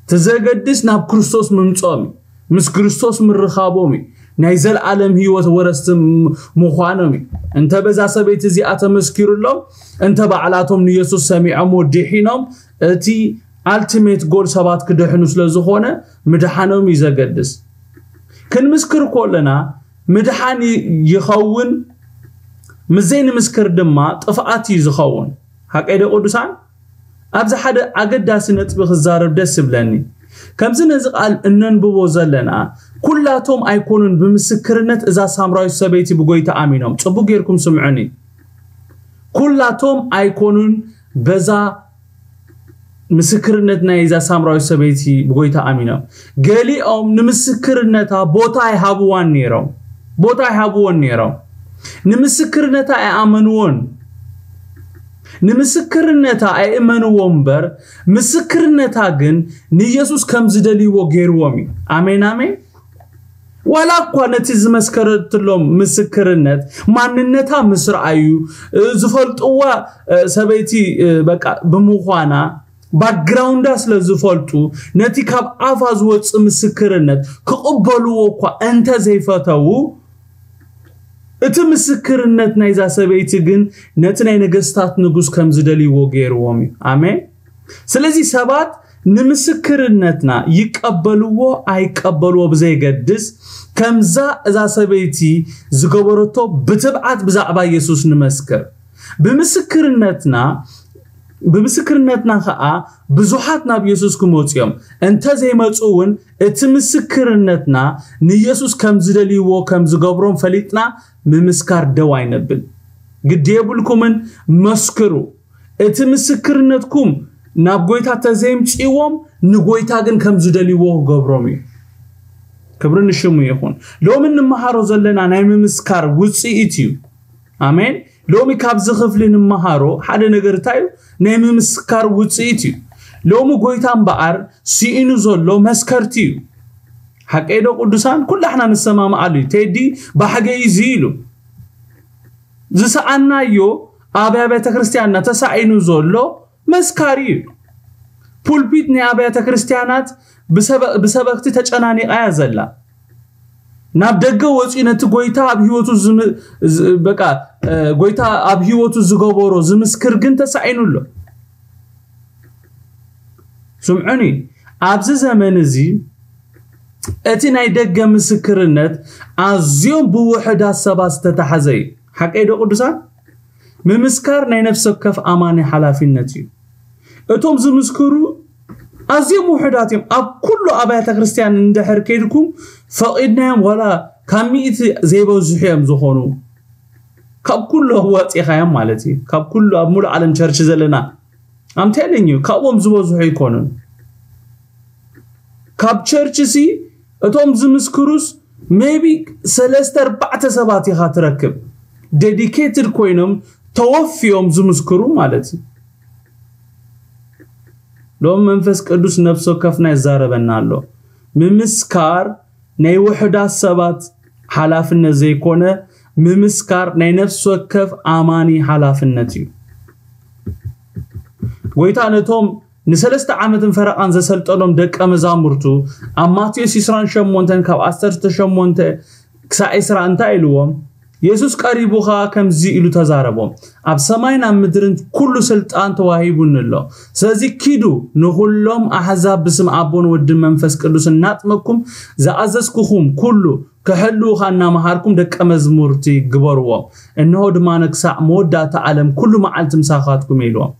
እቲ ዘገድስ ናብ ክርስቶስ ምምጾም እዩ። ምስ ክርስቶስ ምርኻቦም እዩ። ናይ ዘለኣለም ህይወት ወረስቲ ም-፣ ምዃኖም እዩ። እንተ በዛ ሰበይቲ እዚኣ ተመስኪሩሎም፣ እንተ ባዕላቶም ንየሱስ ሰሚዖም ወዲሒኖም፣ እቲ ኣልቲሜት ጎል ሰባት ክድሕኑ ስለ ዝኾነ ምድሓኖም እዩ ዘገድስ። ክንምስክር ከለና ምድሓን ይ-፣ ይኸውን፣ ምስ ዘይንምስክር ድማ ጥፍኣት እዩ ዝኸውን። ሓቀይ ዶ ቅዱሳን? ኣብዚ ሓደ ኣገዳሲ ነጥቢ ክዛረብ ደስ ይብለኒ። ከምዚ ነዚ ቃል እነንብቦ ዘለና፣ ኩላቶም ኣይኮኑን ብምስክርነት እዛ ሳምራዊት ሰበይቲ ብጎይታ ኣሚኖም። ጽቡቅ ጌርኩም ስምዑኒ። ኩላቶም ኣይኮኑን በዛ ምስክርነት ናይ እዛ ሳምራዊት ሰበይቲ ብጎይታ ኣሚኖም። ገሊኦም ንምስክርነታ ቦታ ኣይሃብዋን ነይሮም። ቦታ ኣይሃብዎን ነይሮም። ንምስክርነታ ኣይኣመንዎን። ንምስክርነታ ኣይእመንዎ እምበር፣ ምስክርነታ ግን ንኢየሱስ ከም ዝደልይዎ ገይርዎም እዩ። ኣሜን፣ ኣሜን። ዋላ እኳ ነቲ ዝመስከረትሎም ምስክርነት ማንነታ ምስ ረኣዩ፣ እ፣ ዝፈልጥዋ፣ እ፣ ሰበይቲ፣ እ፣ በቃ ብምዃና፣ ባክግራውንዳ ስለ ዝፈልጡ፣ ነቲ ካብ ኣፋ ዝወጽእ ምስክርነት ክቕበልዎ እኳ እንተ ዘይፈተዉ፣ እቲ ምስክርነት ናይዛ ሰበይቲ ግን ነቲ ናይ ነገስታት ንጉስ ከም ዝደልይዎ ገይርዎም እዩ። ኣሜን። ስለዚ ሰባት ንምስክርነትና ይቀበልዎ ኣይቀበልዎ ብዘይገድስ፣ ከምዛ እዛ ሰበይቲ ዝገበረቶ ብትብዓት ብዛዕባ ኢየሱስ ንመስክር። ብምስክርነትና፣ ብምስክርነትና ኸኣ ብዙሓት ናብ ኢየሱስ ክመጹ እዮም። እንተ ዘይመጹ እውን እቲ ምስክርነትና ንኢየሱስ ከም ዝደልይዎ ከም ዝገብሮም ፈሊጥና ምምስካር ደው ኣይነብል። ግዲ የብልኩምን፣ መስክሩ። እቲ ምስክርነትኩም ናብ ጎይታ ተዘይምጽእዎም ንጎይታ ግን ከም ዝደልይዎ ክገብሮም እዩ። ክብሪ ንሽሙ ይኹን። ሎሚ እንመሃሮ ዘለና ናይ ምምስካር ውጽኢት እዩ። ኣሜን። ሎሚ ካብዚ ክፍሊ እንመሃሮ ሓደ ነገር እንታይ እዩ? ናይ ምምስካር ውጽኢት እዩ። ሎሚ ጎይታ እምበኣር ስኢኑ ዘሎ መስከርቲ እዩ። ሓቀይ ዶ ቅዱሳን? ኩላሕና ንሰማማዓሉ እዩ። ቴዲ ባሕገ እዩ እዚ ኢሉ። ዝሰኣናዮ ኣብ ኣብያተ ክርስቲያንና ተሳኢኑ ዘሎ መስካሪ እዩ። ፑልፒት ናይ ኣብያተ ክርስቲያናት ብሰበ-፣ ብሰበክቲ ተጨናኒቓ እያ ዘላ። ናብ ደገ ወፂኡ ነቲ ጎይታ ኣብ ህይወቱ ዝም-፣ ዝ-፣ በቃ፣ እ፣ ጎይታ ኣብ ህይወቱ ዝገበሮ ዝምስክር ግን ተሳኢኑ ኣሎ። ስምዑኒ፣ ኣብዚ ዘመን እዚ እቲ ናይ ደገ ምስክርነት ኣዝዮም ብውሑዳት ሰባት ዝተታሕዘ እዩ። ሓቀይ ዶ ቅዱሳን? ምምስካር ናይ ነፍሲ ወከፍ ኣማኒ ሓላፊነት እዩ። እቶም ዝምስክሩ ኣዝዮም ውሑዳት እዮም። ኣብ ኩሉ ኣብያተ ክርስቲያን እንድሕር ከይድኩም ፈቒድናዮም ዋላ ካብ ሚእቲ ዘይበዝሑ እዮም ዝኾኑ። ካብ ኩሉ ኣዋፂኻዮም ማለት እዩ። ካብ ኩሉ ኣብ ሙሉእ ዓለም ቸርች ዘለና፣ I'm telling you፣ ካብኦም ዝበዝሑ ኣይኮኑን። ካብ ቸርች ሲ እቶም ዝምስክሩስ maybe ሰለስተ ኣርባዕተ ሰባት ኢኻ ትረክብ። ዴዲኬትድ ኮይኖም ተወፍዮም ዝምስክሩ ማለት እዩ። ሎም መንፈስ ቅዱስ ነፍሲ ወከፍና ይዛረበና ኣሎ። ምምስካር ናይ ውሑዳት ሰባት ሓላፍነት ዘይኮነ፣ ምምስካር ናይ ነፍሲ ወከፍ ኣማኒ ሓላፍነት እዩ። ጎይታ ነቶም ንሰለስተ ዓመትን ፈረቓን ዘሰልጠኖም ደቀ መዛሙርቱ ኣብ ማቴዎስ ዕስራን ሸሞንተን ካብ ዓሰርተ ሸሞንተ ክሳዕ ዕስራ እንታይ ኢልዎም? የሱስ ቀሪቡ ኸኣ ከምዚ ኢሉ ተዛረቦም፣ ኣብ ሰማይን ኣብ ምድርን ኩሉ ስልጣን ተዋሂቡኒ ኣሎ። ስለዚ ኪዱ ንኹሎም ኣሕዛብ ብስም ኣቦን ወድን መንፈስ ቅዱስን እናጥመቅኩም ዝኣዘዝኩኹም ኩሉ ክሕልዉ ኸኣ እናመሃርኩም ደቀ መዝሙርቲ ግበርዎም። እንሆ ድማ ክሳዕ መወዳእታ ዓለም ኩሉ መዓልቲ ምሳኻትኩም እየ ኢልዎም።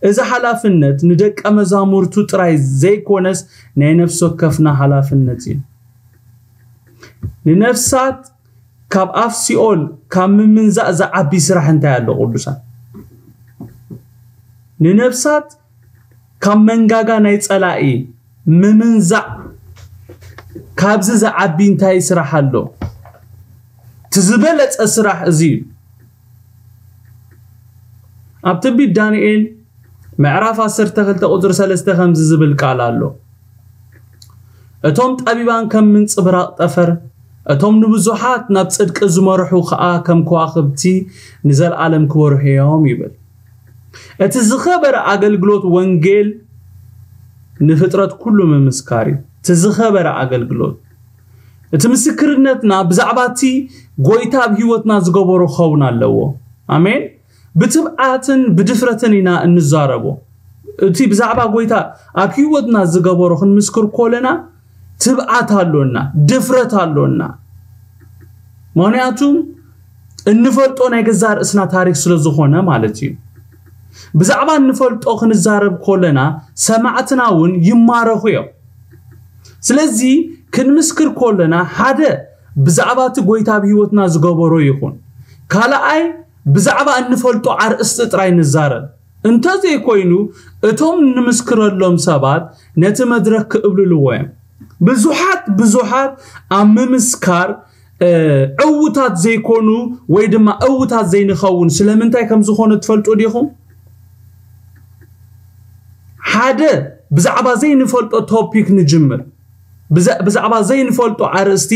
እዚ ሓላፍነት ንደቀ መዛሙርቱ ጥራይ ዘይኮነስ ናይ ነፍሲ ወከፍና ሓላፍነት እዩ። ንነፍሳት ካብ ኣፍ ሲኦል ካብ ምምንዛእ ዝዓቢ ስራሕ እንታይ ኣሎ ቅዱሳን? ንነፍሳት ካብ መንጋጋ ናይ ጸላኢ ምምንዛእ ካብዚ ዝዓቢ እንታይ ስራሕ ኣሎ? እቲ ዝበለጸ ስራሕ እዚ እዩ። ኣብ ትንቢት ዳንኤል ምዕራፍ ዓሰርተ ክልተ ቁጽሪ ሰለስተ ከምዚ ዝብል ቃል ኣሎ። እቶም ጠቢባን ከም ምንጽብራቕ ጠፈር፣ እቶም ንብዙሓት ናብ ጽድቂ ዝመርሑ ኸኣ ከም ከዋኽብቲ ንዘለኣለም ክበርሑ እዮም ይብል። እቲ ዝኸበረ ኣገልግሎት ወንጌል ንፍጥረት ኩሉ ምምስካር እዩ። እቲ ዝኸበረ ኣገልግሎት፣ እቲ ምስክርነትና ብዛዕባ እቲ ጎይታ ኣብ ህይወትና ዝገበሮ ክኸውን ኣለዎ። ኣሜን። ብትብዓትን ብድፍረትን ኢና እንዛረቦ። እቲ ብዛዕባ ጎይታ ኣብ ህይወትና ዝገበሮ ክንምስክር ኮለና ትብዓት ኣሎና፣ ድፍረት ኣሎና። ምኽንያቱ እንፈልጦ ናይ ገዛ ርእስና ታሪክ ስለ ዝኾነ ማለት እዩ። ብዛዕባ እንፈልጦ ክንዛረብ ኮለና ሰማዕትና እውን ይማረኹ እዮም። ስለዚ ክንምስክር ኮለና ሓደ ብዛዕባ እቲ ጎይታ ኣብ ህይወትና ዝገበሮ ይኹን፣ ካልኣይ ብዛዕባ እንፈልጦ ኣርእስቲ ጥራይ ንዛረብ። እንተዘይኮይኑ እቶም ንምስክረሎም ሰባት ነቲ መድረክ ክእብልልዎ እዮም። ብዙሓት ብዙሓት ኣብ ምምስካር እ፣ ዕዉታት ዘይኮኑ ወይ ድማ ዕዉታት ዘይንኸውን ስለምንታይ ከም ዝኾነ ትፈልጡ ዲኹም? ሓደ ብዛዕባ ዘይንፈልጦ ቶፒክ ንጅምር። ብዛ-፣ ብዛዕባ ዘይንፈልጦ ኣርእስቲ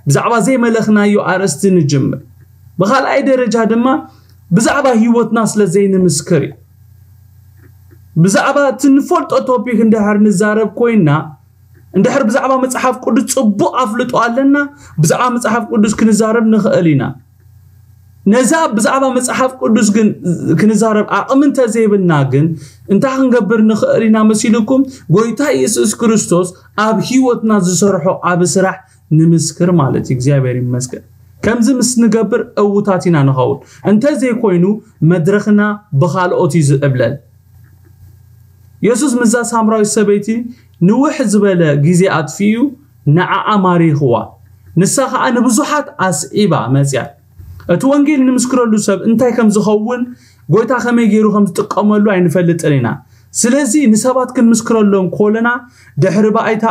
ብዛዕባ ዘይመለኽናዮ ኣርእስቲ ንጅምር። ብኻልኣይ ደረጃ ድማ ብዛዕባ ህይወትና ስለ ዘይንምስክር እዩ። ብዛዕባ እቲ ንፈልጦ ቶፒክ እንድሕር ንዛረብ ኮይና፣ እንድሕር ብዛዕባ መጽሓፍ ቅዱስ ጽቡቕ ኣፍልጦ ኣለና፣ ብዛዕባ መጽሓፍ ቅዱስ ክንዛረብ ንኽእል ኢና። ነዛ ብዛዕባ መጽሓፍ ቅዱስ ግን ክንዛረብ ዓቕሚ እንተዘይብልና ግን እንታይ ክንገብር ንኽእል ኢና መሲልኩም? ጎይታ ኢየሱስ ክርስቶስ ኣብ ህይወትና ዝሰርሖ ዓቢ ስራሕ ንምስክር ማለት እዩ። እግዚኣብሔር ይመስገን። ከምዚ ምስ ንገብር እውታት ኢና ንኸውን። እንተዘይኮይኑ መድረኽና ብኻልኦት እዩ ዝዕብለል። የሱስ ምስዛ ሳምራዊት ሰበይቲ ንውሕ ዝበለ ግዜ ኣጥፊኡ ንዓኣ ማሪኽዋ። ንሳ ኸኣ ንብዙሓት ኣስዒባ መጽያ። እቲ ወንጌል ንምስክረሉ ሰብ እንታይ ከም ዝኸውን፣ ጎይታ ከመይ ገይሩ ከም ዝጥቀመሉ ኣይንፈልጥን ኢና። ስለዚ ንሰባት ክንምስክረሎም ኮለና ድሕሪ ባይታ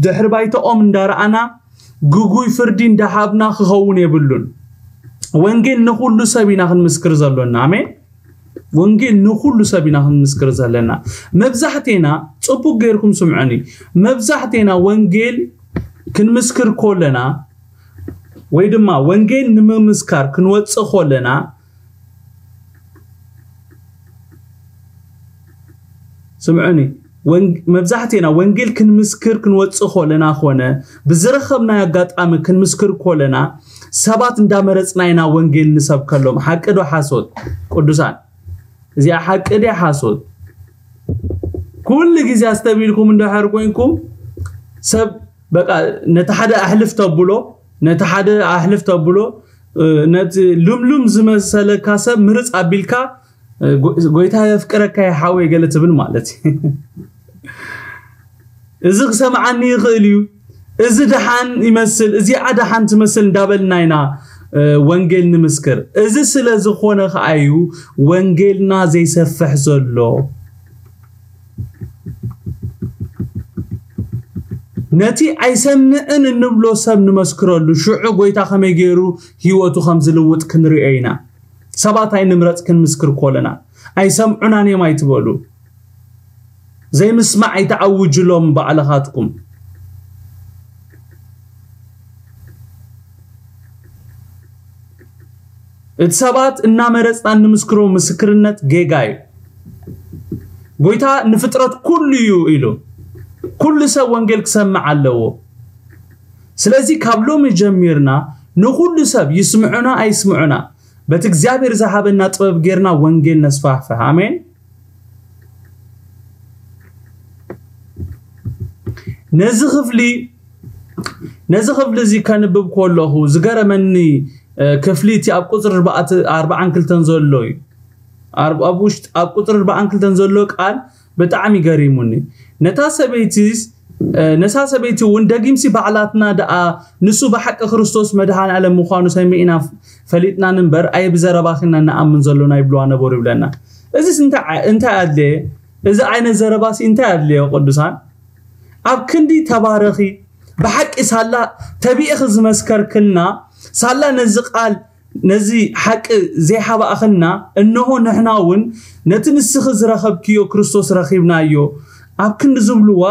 ድሕሪ ባይታኦም እንዳረኣና ግጉይ ፍርዲ እንዳሃብና ክኸውን የብሉን። ወንጌል ንኹሉ ሰብ ኢና ክንምስክር ዘሎና። ኣሜን። ወንጌል ንኹሉ ሰብ ኢና ክንምስክር ዘለና። መብዛሕቴና ጽቡቅ ገይርኩም ስምዑኒ። መብዛሕቴና ወንጌል ክንምስክር ኮለና ወይ ድማ ወንጌል ንምምስካር ክንወጽእ ኮለና ስምዑኒ፣ ወን- መብዛሕቴና ወንጌል ክንምስክር ክንወጽእ ኮለና ኮነ ብዝረኸብናዮ ኣጋጣሚ ክንምስክር ኮለና ሰባት እንዳመረጽና ኢና ወንጌል ንሰብከሎም። ሓቂ ዶ ሓሶት? ቅዱሳን፣ እዚኣ ሓቂ ድያ ሓሶት? ኩሉ ግዜ ኣስተቢልኩም እንድሕር ኮይንኩም ሰብ በቃ ነቲ ሓደ ኣሕልፍ ተብሎ ነቲ ሓደ ኣሕልፍ ተብሎ ነቲ ልምሉም ዝመሰለካ ሰብ ምርጽ ኣቢልካ ጎይታ የፍቅረካ ይሓወይ ገለ ትብል ማለት እዩ። እዚ ክሰምዓኒ ይኽእል እዩ፣ እዚ ደሓን ይመስል፣ እዚኣ ደሓን ትመስል እንዳበልና ኢና ወንጌል ንምስክር። እዚ ስለ ዝኾነ ከኣ እዩ ወንጌልና ዘይሰፍሕ ዘሎ። ነቲ ኣይሰምዕን እንብሎ ሰብ ንመስክረሉ፣ ሽዑ ጎይታ ከመይ ገይሩ ህይወቱ ከም ዝልውጥ ክንሪኦ ኢና። ሰባት ኣይንምረጽ ክንምስክር ኮለና ኣይሰምዑናን እዮም ኣይትበሉ። ዘይምስማዕ ኣይትዓውጅሎም ባዕልኻትኩም። እቲ ሰባት እናመረጽና እንምስክሮ ምስክርነት ጌጋ እዩ። ጎይታ ንፍጥረት ኩሉ እዩ ኢሉ ኩሉ ሰብ ወንጌል ክሰምዕ ኣለዎ። ስለዚ ካብ ሎሚ ጀሚርና ንኹሉ ሰብ ይስምዑና ኣይስምዑና በቲ እግዚኣብሔር ዝሃበና ጥበብ ጌርና ወንጌል ነስፋሕፍሕ። ኣሜን። ነዚ ክፍሊ ነዚ ክፍሊ እዚ ከንብብ ከለኹ ዝገረመኒ ክፍሊ እቲ ኣብ ቁፅሪ ኣርባዓን ክልተን ዘሎ እዩ። ኣብ ውሽጢ ኣብ ቁፅሪ ኣርባዓን ክልተን ዘሎ ቃል ብጣዕሚ ገሪሙኒ። ነታ ሰበይቲስ ነሳ ሰበይቲ እውን ደጊምሲ ባዕላትና ደኣ ንሱ ብሓቂ ክርስቶስ መድሃን ዓለም ምዃኑ ሰሚዕና ፈሊጥናን እምበር ኣይ ብዘረባኺና ንኣምን ዘሎና ይብልዋ ነበሩ ይብለና። እዚስ እንታይ ኣድለየ? እዚ ዓይነት ዘረባሲ እንታይ ኣድለዮ? ቅዱሳን ኣብ ክንዲ ተባረኺ ብሓቂ ሳላ ተቢእኺ ዝመስከርክልና ሳላ ነዚ ቃል ነዚ ሓቂ ዘይሓባእኽና እንሆ ንሕና እውን ነቲ ንስኺ ዝረኸብክዮ ክርስቶስ ረኺብናዮ ኣብ ክንዲ ዝብልዋ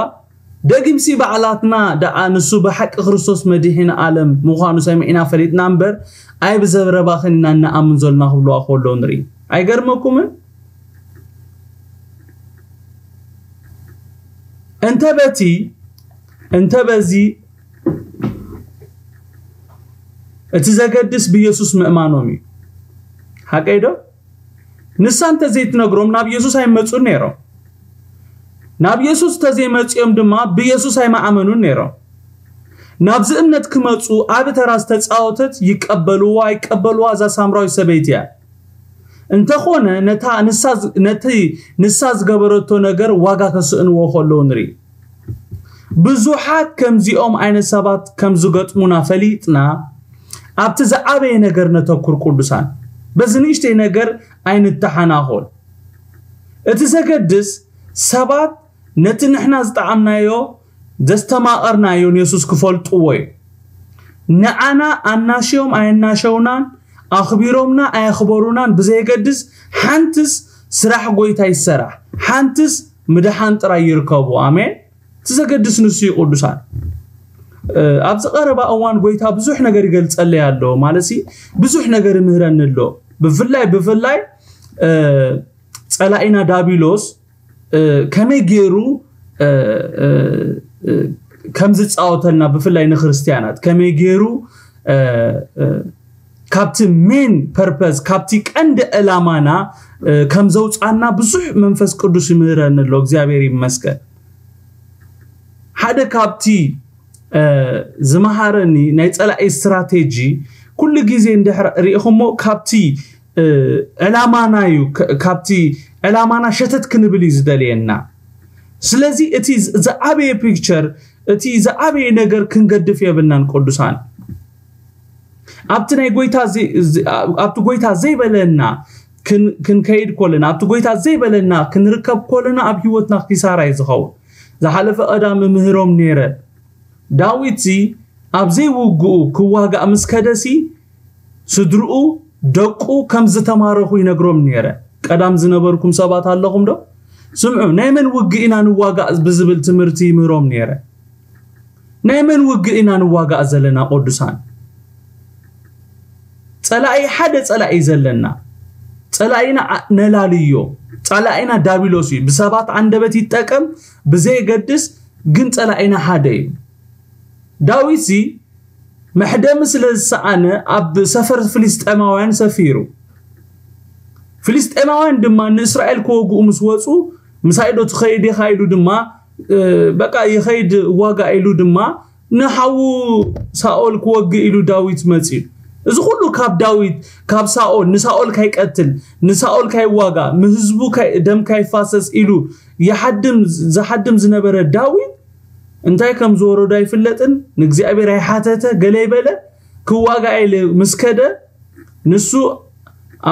ደጊምሲ ባዕላትና ደኣ ንሱ ብሓቂ ክርስቶስ መድሒን ዓለም ምዃኑ ሰሚዕና ፈሊጥና እምበር ኣይ ብዘረባኽን ኢና እንኣምን ዘሎና ክብልዋ ከለዉ ንርኢ። ኣይገርመኩምን? እንተ በቲ እንተ በዚ እቲ ዘገድስ ብየሱስ ምእማኖም እዩ። ሓቀይ ዶ? ንሳ እንተዘይትነግሮም ናብ የሱስ ኣይመፁን ነይሮም። ናብ የሱስ እንተዘይመፅኦም ድማ ብየሱስ ኣይመኣመኑን ነይሮም። ናብዚ እምነት ክመፁ ዓቢ ተራ ዝተፃወተት ይቀበልዋ ኣይቀበልዋ እዛ ሳምራዊት ሰበይቲ እያ። እንተኾነ ነታ ንሳ ነቲ ንሳ ዝገበረቶ ነገር ዋጋ ከስእንዎ ከለዉ ንርኢ። ብዙሓት ከምዚኦም ዓይነት ሰባት ከም ዝገጥሙና ፈሊጥና ኣብቲ ዝዓበየ ነገር ነተኩር ቅዱሳን። በዚ ንእሽተይ ነገር ኣይንተሓናኾል። እቲ ዘገድስ ሰባት ነቲ ንሕና ዝጠዓምናዮ ዘስተማቐርናዮን የሱስ ክፈልጥዎ እዩ። ንዓና ኣናሽዮም ኣየናሸውናን ኣኽቢሮምና ኣየኽበሩናን ብዘየገድስ ሓንትስ ስራሕ ጎይታ ይሰራሕ ሓንትስ ምድሓን ጥራይ ይርከቡ። ኣሜን። እቲ ዘገድስ ንሱ እዩ ቅዱሳን። ኣብዚ ቀረባ እዋን ጎይታ ብዙሕ ነገር ይገልጸለይ ኣሎ ማለት ብዙሕ ነገር ይምህረኒ ኣሎ። ብፍላይ ብፍላይ ጸላኢና ዳቢሎስ ከመይ ገይሩ ከም ዝፃወተልና ብፍላይ ንክርስትያናት ከመይ ገይሩ ካብቲ main purpose ካብቲ ቀንዲ ዕላማና ከም ዘውፃና ብዙሕ መንፈስ ቅዱስ ይምህረኒ ኣሎ። እግዚኣብሔር ይመስገን። ሓደ ካብቲ ዝመሃረኒ ናይ ፀላኢ strategy ኩሉ ግዜ እንድሕር ሪኢኹሞ ካብቲ ዕላማና እዩ። ካብቲ ዕላማና ሸተት ክንብል እዩ ዝደልየና። ስለዚ እቲ ዝዓበየ picture እቲ ዝዓበየ ነገር ክንገድፍ የብልናን ቅዱሳን። ኣብቲ ናይ ጎይታ ኣብቲ ጎይታ ዘይበለና ክንከይድ ኮለና ኣብቲ ጎይታ ዘይበለና ክንርከብ ኮለና ኣብ ህይወትና ኪሳራ እዩ ዝኸውን። ዝሓለፈ ቀዳሚ ምህሮም ነይረ። ዳዊትሲ ኣብ ዘይውግኡ ክዋጋእ ምስ ከደሲ ስድርኡ ደቁ ከም ዝተማረኹ ይነግሮም ነይረ። ቀዳም ዝነበርኩም ሰባት ኣለኹም ዶ? ስምዑ፣ ናይ መን ውግእ ኢና ንዋጋእ ብዝብል ትምህርቲ ይምህሮም ነይረ። ናይ መን ውግእ ኢና ንዋጋእ ዘለና ቅዱሳን? ፀላኢ ሓደ ፀላኢ ዘለና። ፀላኢና ነላልዮ። ፀላኢና ዳቢሎስ እዩ። ብሰባት ዓንደበት ይጠቀም ብዘየገድስ ግን ፀላኢና ሓደ እዩ። ዳዊትሲ መሕደሚ ስለ ዝሰኣነ ኣብ ሰፈር ፍልስጤማውያን ሰፊሩ። ፍልስጤማውያን ድማ ንእስራኤል ክወግኡ ምስ ወፁ ምሳይ ዶ ትኸይድ ኢኻ ኢሉ ድማ በቃ ይኸይድ ዋጋ ኢሉ ድማ ንሓዉ ሳኦል ክወግእ ኢሉ ዳዊት መፅኡ። እዚ ኩሉ ካብ ዳዊት ካብ ሳኦል ንሳኦል ካይቀትል ንሳኦል ካይዋጋ ንህዝቡ ደም ካይፋሰስ ኢሉ ዝሓድም ዝነበረ ዳዊት እንታይ ከም ዝወረዶ ኣይፍለጥን። ንእግዚኣብሔር ኣይሓተተ ገለ ይበለ ክዋጋ ኢለ ምስ ከደ ንሱ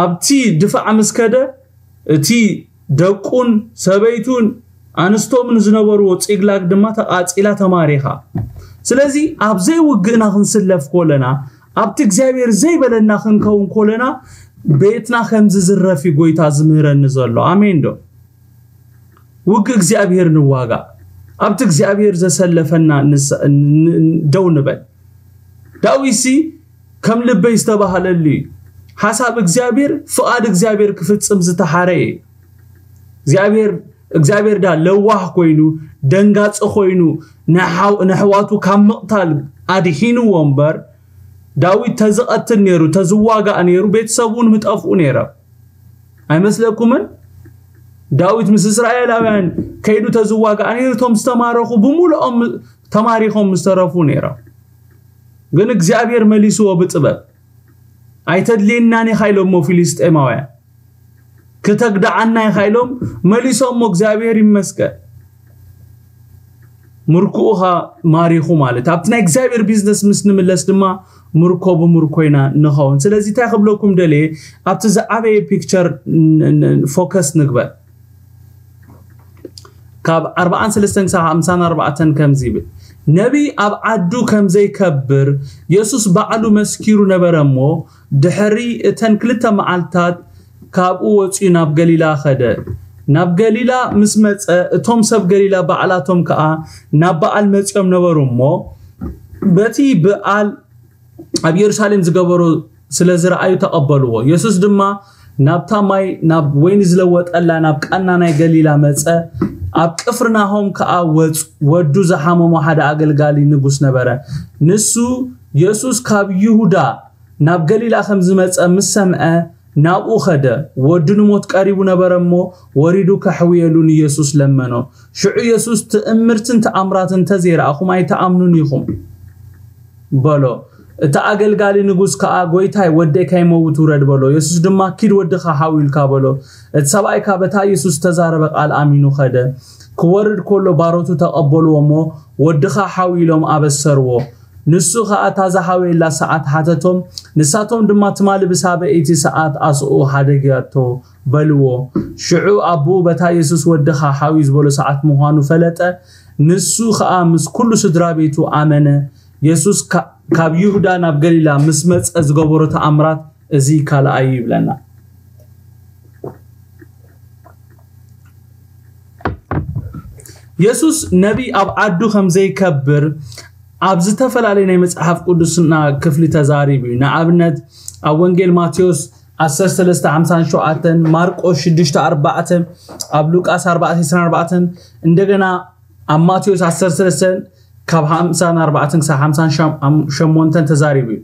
ኣብቲ ድፋዕ ምስ ከደ እቲ ደቁን ሰበይቱን ኣንስቶምን ዝነበርዎ ፂግላግ ድማ ተቃፂላ ተማሪኻ። ስለዚ ኣብ ዘይውግእና ክንስለፍ ኮለና ኣብቲ እግዚኣብሔር ዘይበለና ክንከውን ኮለና ቤትና ከም ዝዝረፍ እዩ ጎይታ ዝምህረኒ ዘሎ። ኣሜን ዶ? ውግእ እግዚኣብሔር ንዋጋ ኣብቲ እግዚኣብሔር ዘሰለፈና ደው ንበል። ዳዊትሲ ከም ልበይ ዝተባህለሉ እዩ። ሓሳብ እግዚኣብሔር ፍቓድ እግዚኣብሔር ክፍጽም ዝተሓረ እዩ። እግዚኣብሔር እግዚኣብሔር ዳ ለዋህ ኮይኑ ደንጋፂ ኮይኑ ንሓዋቱ ካብ ምቕታል ኣድሒንዎ እምበር ዳዊት ተዝቐትል ነይሩ ተዝዋጋእ ነይሩ ቤተሰቡ እውን ምጠፍኡ ነይረ። ኣይመስለኩምን? ዳዊት ምስ እስራኤላውያን ከይዱ ተዝዋጋእ ነይሩ እቶም ዝተማረኹ ብምሉኦም ተማሪኾም ምስተረፉ ነይሮም። ግን እግዚኣብሔር መሊስዎ ብጥበብ። ኣይተድልየናን ኢኻ ኢሎሞ ፊልስጤማውያን። ክተግድዓና ኢኻ ኢሎም መሊሶሞ እግዚኣብሔር ይመስገን። ምርኩኡ ኻ ማሪኹ ማለት ኣብቲ ናይ እግዚኣብሔር ቢዝነስ ምስ ንምለስ ድማ ምርኮ ብምርኮ ኢና ንኸውን። ስለዚ እንታይ ክብለኩም ደልየ ኣብቲ ዝዓበየ ፒክቸር ፎከስ ንግበር። ካብ ኣርባዓን ሰለስተን ክሳብ ሓምሳን ኣርባዕተን ከምዚ ይብል። ነቢይ ኣብ ዓዱ ከም ዘይከብር የሱስ ባዕሉ መስኪሩ ነበረ እሞ ድሕሪ እተን ክልተ መዓልትታት ካብኡ ወጺኡ ናብ ገሊላ ኸደ። ናብ ገሊላ ምስ መጸ እቶም ሰብ ገሊላ ባዕላቶም ከኣ ናብ በዓል መጺኦም ነበሩ እሞ በቲ በዓል ኣብ የሩሳሌም ዝገበሮ ስለ ዝረኣዩ ተቐበልዎ። የሱስ ድማ ናብታ ማይ ናብ ወይኒ ዝለወጠላ ናብ ቃና ናይ ገሊላ መጸ። ኣብ ቅፍርናሆም ከኣ ወጹ። ወዱ ዝሓመሞ ሓደ ኣገልጋሊ ንጉስ ነበረ። ንሱ የሱስ ካብ ይሁዳ ናብ ገሊላ ከም ዝመጸ ምስ ሰምዐ ናብኡ ኸደ። ወዱ ንሞት ቀሪቡ ነበረ እሞ ወሪዱ ከሕውየሉ ንየሱስ ለመኖ። ሽዑ የሱስ ትእምርትን ተኣምራትን እንተዘይረኣኹም ኣይትኣምኑን ኢኹም በሎ። እቲ ኣገልጋሊ ንጉስ ከኣ ጎይታይ ወደይ ካይመውት ውረድ በሎ። የሱስ ድማ ኪድ ወድኻ ሓው ኢልካ በሎ። እቲ ሰብኣይ ከኣ በታ የሱስ ዝተዛረበ ቃል ኣሚኑ ኸደ። ክወርድ ከሎ ባሮቱ ተቐበልዎ እሞ ወድኻ ሓው ኢሎም ኣበሰርዎ። ንሱ ኸኣ እታ ዝሓወየላ ሰዓት ሓተቶም። ንሳቶም ድማ ትማሊ ብሳበይቲ ሰዓት ኣስኡ ሓደግያቶ በልዎ። ሽዑ ኣቦኡ በታ የሱስ ወድኻ ሓው እዩ ዝበሎ ሰዓት ምዃኑ ፈለጠ። ንሱ ኸኣ ምስ ኩሉ ስድራ ቤቱ ኣመነ። የሱስ ካብ ይሁዳ ናብ ገሊላ ምስ መጸ ዝገበሮ ተኣምራት እዚ ካልኣይ እዩ ይብለና። የሱስ ነቢይ ኣብ ዓዱ ከም ዘይከብር ኣብ ዝተፈላለየ ናይ መጽሓፍ ቅዱስና ክፍሊ ተዛሪቡ እዩ። ንኣብነት ኣብ ወንጌል ማቴዎስ ዓሰርተ ሰለስተ ሓምሳን ሸውዓተን፣ ማርቆስ ሽዱሽተ ኣርባዕተ፣ ኣብ ሉቃስ ኣርባዕተ ዕስራን ኣርባዕተን፣ እንደገና ኣብ ማቴዎስ ዓሰርተ ሰለስተ ካብ ሓምሳን ኣርባዕተን ክሳብ ሓምሳን ሸሞንተን ተዛሪቡ እዩ።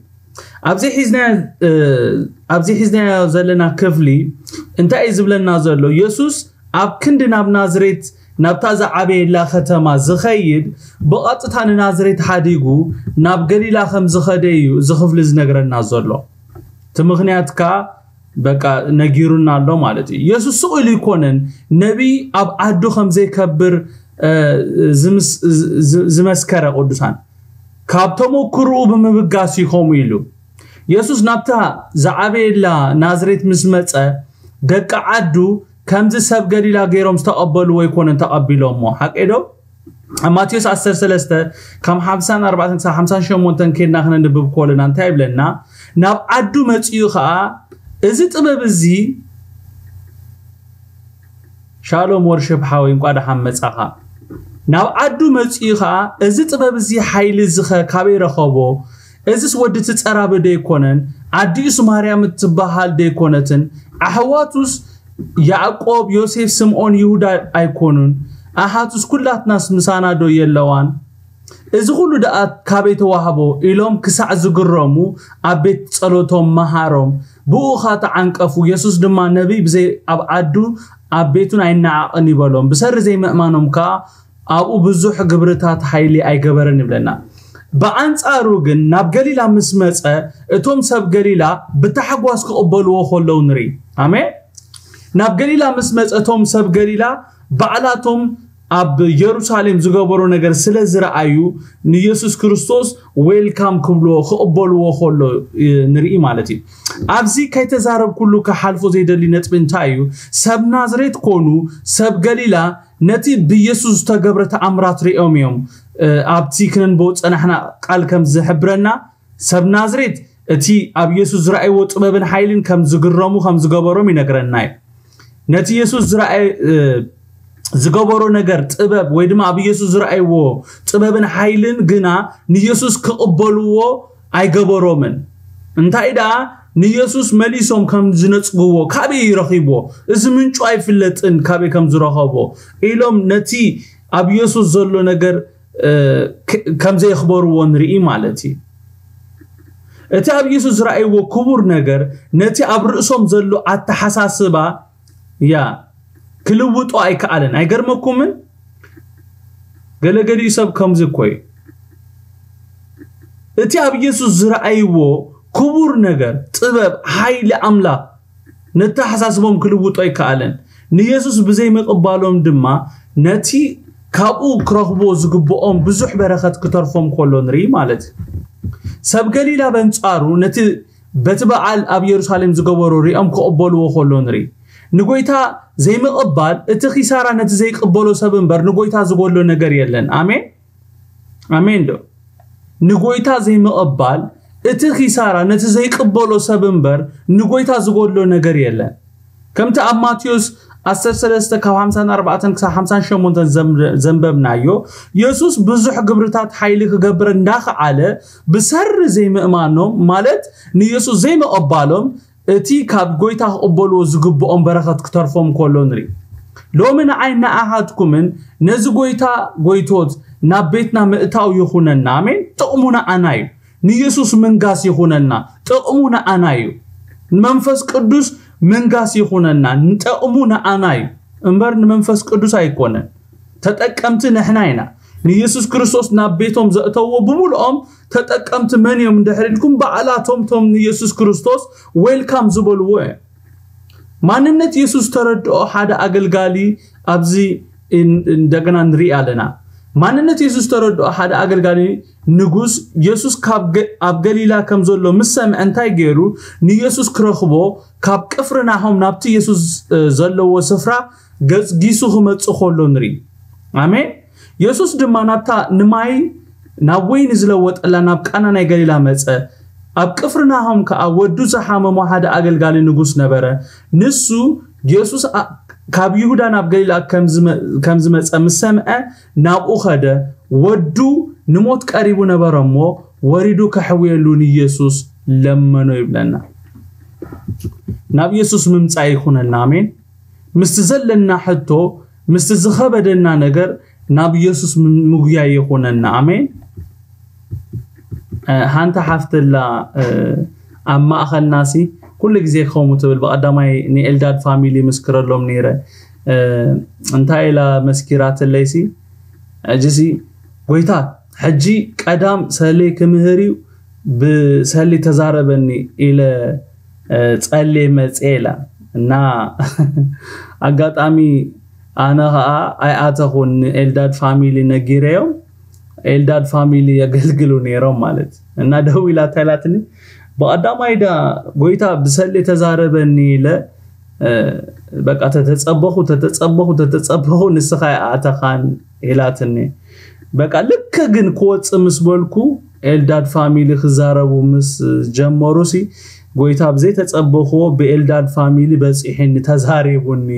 ኣብዚ ሒዝናዮ እ፣ ኣብዚ ሒዝናዮ ዘለና ክፍሊ እንታይ እዩ ዝብለና ዘሎ? የሱስ ኣብ ክንዲ ናብ ናዝሬት ናብታ ዝዓበየላ ከተማ ዝኸይድ ብቐጥታ ንናዝሬት ሓዲጉ ናብ ገሊላ ከም ዝኸደ እዩ እዚ ክፍሊ ዝነግረና ዘሎ። እቲ ምኽንያት ከኣ በቃ ነጊሩና ኣሎ ማለት እዩ። የሱስ ስቕ ኢሉ ኣይኮነን ነቢይ ኣብ ዓዱ ከም ዘይከብር እ፣ ዝምስ- ዝ- ዝ- ዝመስከረ ቅዱሳን ካብ ተመክርኡ ብምብጋስ እዩ ከምኡ ኢሉ። የሱስ ናብታ ዝዓበየላ ናዝሬት ምስ መጸ ደቂ ዓዱ ከምዚ ሰብ ገሊላ ገይሮም ዝተቐበልዎ ኣይኮነን ተቐቢሎሞ። ሓቂ ዶ? ኣብ ማቴዎስ ዓሰርተ ሰለስተ ካብ ሓምሳን ኣርባዕተን ክሳብ ሓምሳን ሸሞንተን ኬድና ክነንብብ ከለና እንታይ ይብለና? ናብ ዓዱ መጺኡ ኸኣ እዚ ጥበብ እዚ ሻሎም ወርሽፕ ሓወይ እንቋ ደሓን መጻኻ። ናብ ዓዱ መጺኡ ኸኣ እዚ ጥበብ እዚ ሓይሊ እዚ ኸ ካበይ ረኸቦ? እዝስ ወዲ እቲ ጸራቢ ዶ ኣይኮነን? ኣዲኡስ ማርያም እትበሃል ዶ ኣይኮነትን? ኣሕዋቱስ ያዕቆብ፣ ዮሴፍ፣ ስምዖን፣ ይሁዳ ኣይኮኑን? ኣሓቱስ ኩላትናስ ምሳና ዶ የለዋን? እዚ ኩሉ ደኣ ካበይ ተዋህቦ? ኢሎም ክሳዕ ዝግረሙ ኣብ ቤት ጸሎቶም መሃሮም። ብኡ ኸኣ ተዓንቀፉ። የሱስ ድማ ነቢይ ብዘይ ኣብ ዓዱ ኣብ ቤቱን ኣይነዓቕን ይበሎም። ብሰሪ ዘይምእማኖም ከኣ ኣብኡ ብዙሕ ግብርታት ሓይሊ ኣይገበረን ይብለና። ብኣንጻሩ ግን ናብ ገሊላ ምስ መጸ እቶም ሰብ ገሊላ ብታሕጓስ ክቕበልዎ ከለዉ ንርኢ። ኣሜን። ናብ ገሊላ ምስ መጸ እቶም ሰብ ገሊላ ባዕላቶም ኣብ የሩሳሌም ዝገበሮ ነገር ስለ ዝረኣዩ ንየሱስ ክርስቶስ ዌልካም ክብልዎ ክቕበልዎ ከሎ ንርኢ ማለት እዩ። ኣብዚ ከይተዛረብኩሉ ክሓልፎ ዘይደሊ ነጥቢ እንታይ እዩ? ሰብ ናዝሬት ኮኑ ሰብ ገሊላ ነቲ ብየሱስ ዝተገብረ ተኣምራት ሪኦም እዮም። ኣብቲ ክነንበቦ ዝጸናሕና ቃል ከም ዝሕብረና ሰብ ናዝሬት እቲ ኣብ የሱስ ዝረኣይዎ ጥበብን ሓይልን ከም ዝግረሙ ከም ዝገበሮም ይነግረና እዩ። ነቲ የሱስ ዝረኣይ ዝገበሮ ነገር ጥበብ ወይ ድማ ኣብ ኢየሱስ ዝረኣይዎ ጥበብን ሓይልን ግና ንኢየሱስ ክቕበልዎ ኣይገበሮምን። እንታይ ደኣ ንኢየሱስ መሊሶም ከም ዝነጽግዎ ካበይ ረኺብዎ? እዚ ምንጩ ኣይፍለጥን ካበይ ከም ዝረኸቦ ኢሎም ነቲ ኣብ ኢየሱስ ዘሎ ነገር ከም ዘየኽበርዎ ንርኢ ማለት እዩ። እቲ ኣብ ኢየሱስ ዝረኣይዎ ክቡር ነገር ነቲ ኣብ ርእሶም ዘሎ ኣተሓሳስባ ያ ክልውጦ ኣይከኣለን። ኣይገርመኩምን? ገለገሊኡ ሰብ ከምዚ እኮ እዩ። እቲ ኣብ ኢየሱስ ዝረኣይዎ ክቡር ነገር ጥበብ ሓይሊ ኣምላኽ ነተሓሳስቦም ክልውጦ ኣይከኣለን። ንኢየሱስ ብዘይምቕባሎም ድማ ነቲ ካብኡ ክረኽብዎ ዝግብኦም ብዙሕ በረኸት ክተርፎም ከሎ ንርኢ ማለት እዩ። ሰብ ገሊላ በንጻሩ ነቲ በቲ በዓል ኣብ የሩሳሌም ዝገበሮ ሪኦም ክቕበልዎ ከሎ ንርኢ። ንጎይታ ዘይምቕባል እቲ ኺሳራ ነቲ ዘይቅበሎ ሰብ እምበር ንጎይታ ዝጎሎ ነገር የለን። ኣሜን ኣሜን ዶ? ንጎይታ ዘይምቕባል እቲ ኺሳራ ነቲ ዘይቅበሎ ሰብ እምበር ንጎይታ ዝጎሎ ነገር የለን። ከምቲ ኣብ ማቴዎስ ዓሰርተ ሰለስተ ካብ ሓምሳን ኣርባዕተን ክሳብ ሓምሳን ሸሞንተን ዘንበብናዮ የሱስ ብዙሕ ግብርታት ሓይሊ ክገብር እንዳኸዓለ ብሰሪ ዘይምእማኖም ማለት ንየሱስ ዘይምቕባሎም እቲ ካብ ጎይታ ክቕበልዎ ዝግብኦም በረኸት ክተርፎም ከሎ ንርኢ። ሎሚ ንዓይ ንኣኻትኩምን ነዚ ጎይታ ጎይቶት ናብ ቤትና ምእታው ይኹነና። ኣሜን። ጥቕሙ ንኣና እዩ። ንየሱስ ምንጋስ ይኹነና። ጥቕሙ ንኣና እዩ። ንመንፈስ ቅዱስ ምንጋስ ይኹነና። ንጠቕሙ ንኣና እዩ እምበር ንመንፈስ ቅዱስ ኣይኮነን። ተጠቀምቲ ንሕና ኢና። ንየሱስ ክርስቶስ ናብ ቤቶም ዘእተዎ ብምልኦም ተጠቀምቲ መን እዮም እንድሕር ኢልኩም ባዕላቶም ቶም ንየሱስ ክርስቶስ ዌልካም ዝበልዎ እዮም። ማንነት የሱስ ተረድኦ ሓደ ኣገልጋሊ ኣብዚ እንደገና ንርኢ ኣለና። ማንነት የሱስ ተረድኦ ሓደ ኣገልጋሊ ንጉስ የሱስ ኣብ ገሊላ ከም ዘሎ ምስ ሰምዐ እንታይ ገይሩ? ንየሱስ ክረኽቦ ካብ ቅፍርናሆም ናብቲ የሱስ ዘለዎ ስፍራ ገጽጊሱ ክመጽእ ከሎ ንርኢ። ኣሜን። የሱስ ድማ ናብታ ንማይ ናብ ወይኒ ዝለወጠላ ናብ ቃና ናይ ገሊላ መጸ። ኣብ ቅፍርናሆም ከኣ ወዱ ዝሓመሞ ሓደ ኣገልጋሊ ንጉስ ነበረ። ንሱ የሱስ ካብ ይሁዳ ናብ ገሊላ ከም ዝመጸ ምስ ሰምዐ ናብኡ ኸደ። ወዱ ንሞት ቀሪቡ ነበረ እሞ ወሪዱ ከሕውየሉ ንኢየሱስ ለመኖ ይብለና። ናብ ኢየሱስ ምምጻእ ይኹነልና። ኣሜን። ምስቲ ዘለና ሕቶ፣ ምስቲ ዝኸበደና ነገር ናብ ኢየሱስ ምጉያይ ይኹነና። ኣሜን። ሓንቲ ሓፍትላ ኣብ ማእኸልናሲ ኩሉ ግዜ ከምኡ ትብል። ብቐዳማይ ንኤልዳድ ፋሚሊ ምስክረሎም ነይረ። እንታይ ኢላ መስኪራትለይሲ፣ ሕጂሲ ጎይታ፣ ሕጂ ቀዳም ሰሌ ክምህር እዩ፣ ብሰሌ ተዛረበኒ ኢለ ጸሌ መጽኤ ኢላ። እና ኣጋጣሚ ኣነ ኸዓ ኣይኣተኹን፣ ንኤልዳድ ፋሚሊ ነጊረዮም። ኤልዳድ ፋሚሊ የገልግሉ ነይሮም ማለት። እና ደው ኢላ እንታይ ኢላትኒ፣ ብቐዳማይ ዳ ጎይታ ብሰሌ ተዛረበኒ ኢለ በቃ ተተጸበኹ ተተጸበኹ ተተጸበኹ፣ ንስኻ ኣይኣተኻን ኢላትኒ። በቃ ልክ ግን ክወጽእ ምስ በልኩ፣ ኤልዳድ ፋሚሊ ክዛረቡ ምስ ጀመሩ ሲ፣ ጎይታ ብዘይተጸበኽዎ ብኤልዳድ ፋሚሊ በጺሑኒ፣ ተዛሪቡኒ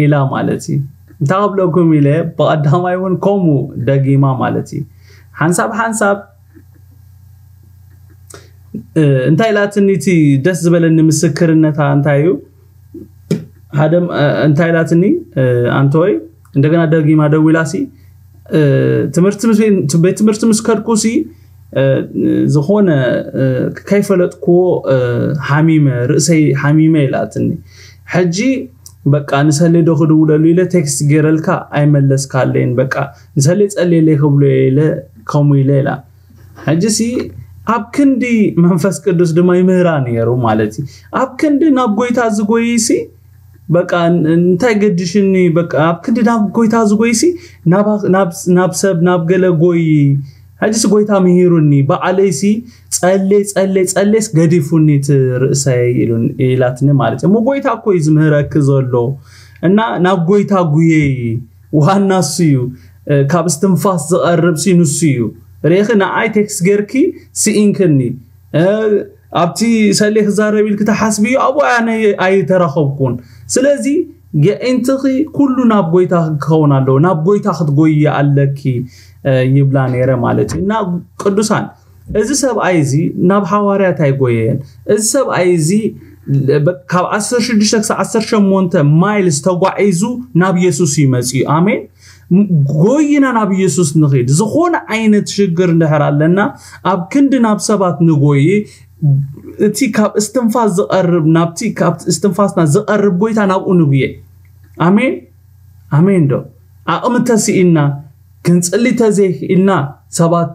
ኢላ ማለት እዩ። እንታይ ክብለኩም ኢለ፣ ብቐዳማይ እውን ከምኡ ደጊማ ማለት እዩ። ሓንሳብ ሓንሳብ እንታይ ኢላትኒ፣ እቲ ደስ ዝበለኒ ምስክርነታ እንታይ እዩ፣ ሓደ እንታይ ኢላትኒ፣ ኣንቶይ እንደገና ደጊማ ደዊላሲ፣ ትምህርቲ ቤት ትምህርቲ ምስ ከድኩሲ፣ ዝኾነ ከይፈለጥክዎ ሓሚመ፣ ርእሰይ ሓሚመ ኢላትኒ። ሕጂ በቃ ንሰሌ ዶ ክድውለሉ ኢለ ቴክስት ገይረልካ ኣይመለስካለይን፣ በቃ ንሰሌ ጸልየለይ ክብሎ ኢለ ከምኡ ኢለ ኢላ። ሕጂሲ ኣብ ክንዲ መንፈስ ቅዱስ ድማ ይምህራ ነይሩ ማለት እዩ። ኣብ ክንዲ ናብ ጎይታ ዝጎይሲ፣ በቃ እንታይ ገድሽኒ፣ በቃ ኣብ ክንዲ ናብ ጎይታ ዝጎይሲ፣ ናብ ሰብ ናብ ገለ ጎይ። ሕጂሲ ጎይታ ምሂሩኒ፣ ባዕለይሲ ጸሌ ጸሌ ጸሌስ ገዲፉኒ እቲ ርእሰይ ኢላትኒ ማለት እዩ። እሞ ጎይታ እኮ እዩ ዝምህረኪ ዘሎ እና ናብ ጎይታ ጉየይ። ዋና እሱ እዩ። ካብ እስትንፋስ ዝቐርብ ሲ ንሱ እዩ። ርኢኺ፣ ንዓይ ቴክስት ጌርኪ ስኢንክኒ። ኣብቲ ሰሌ ክዛረብ ኢልኪ ተሓስብዮ፣ ኣብኡ ኣነ ኣይተራኸብኩን። ስለዚ የዒንትኺ ኩሉ ናብ ጎይታ ክኸውን ኣለዎ፣ ናብ ጎይታ ክትጎይ ኣለኪ ይብላ ነይረ ማለት እዩ። እና ቅዱሳን፣ እዚ ሰብኣይ እዚ ናብ ሃዋርያት ኣይጎየየን። እዚ ሰብኣይ እዚ ካብ ዓሰርተ ሽዱሽተ ክሳብ ዓሰርተ ሸሞንተ ማይልስ ተጓዒዙ ናብ ኢየሱስ እዩ መፂኡ። ኣሜን። ጎይና ናብ ኢየሱስ ንኺድ። ዝኾነ ዓይነት ሽግር እንድሕር ኣለና፣ ኣብ ክንዲ ናብ ሰባት ንጎይ፣ እቲ ካብ እስትንፋስ ዝቐርብ፣ ናብቲ ካብ እስትንፋስና ዝቐርብ ጎይታ ናብኡ ንጉየ። ኣሜን። ኣሜን ዶ? ዓቕሚ ተስኢና፣ ክንጽሊ ተዘይክኢልና፣ ሰባት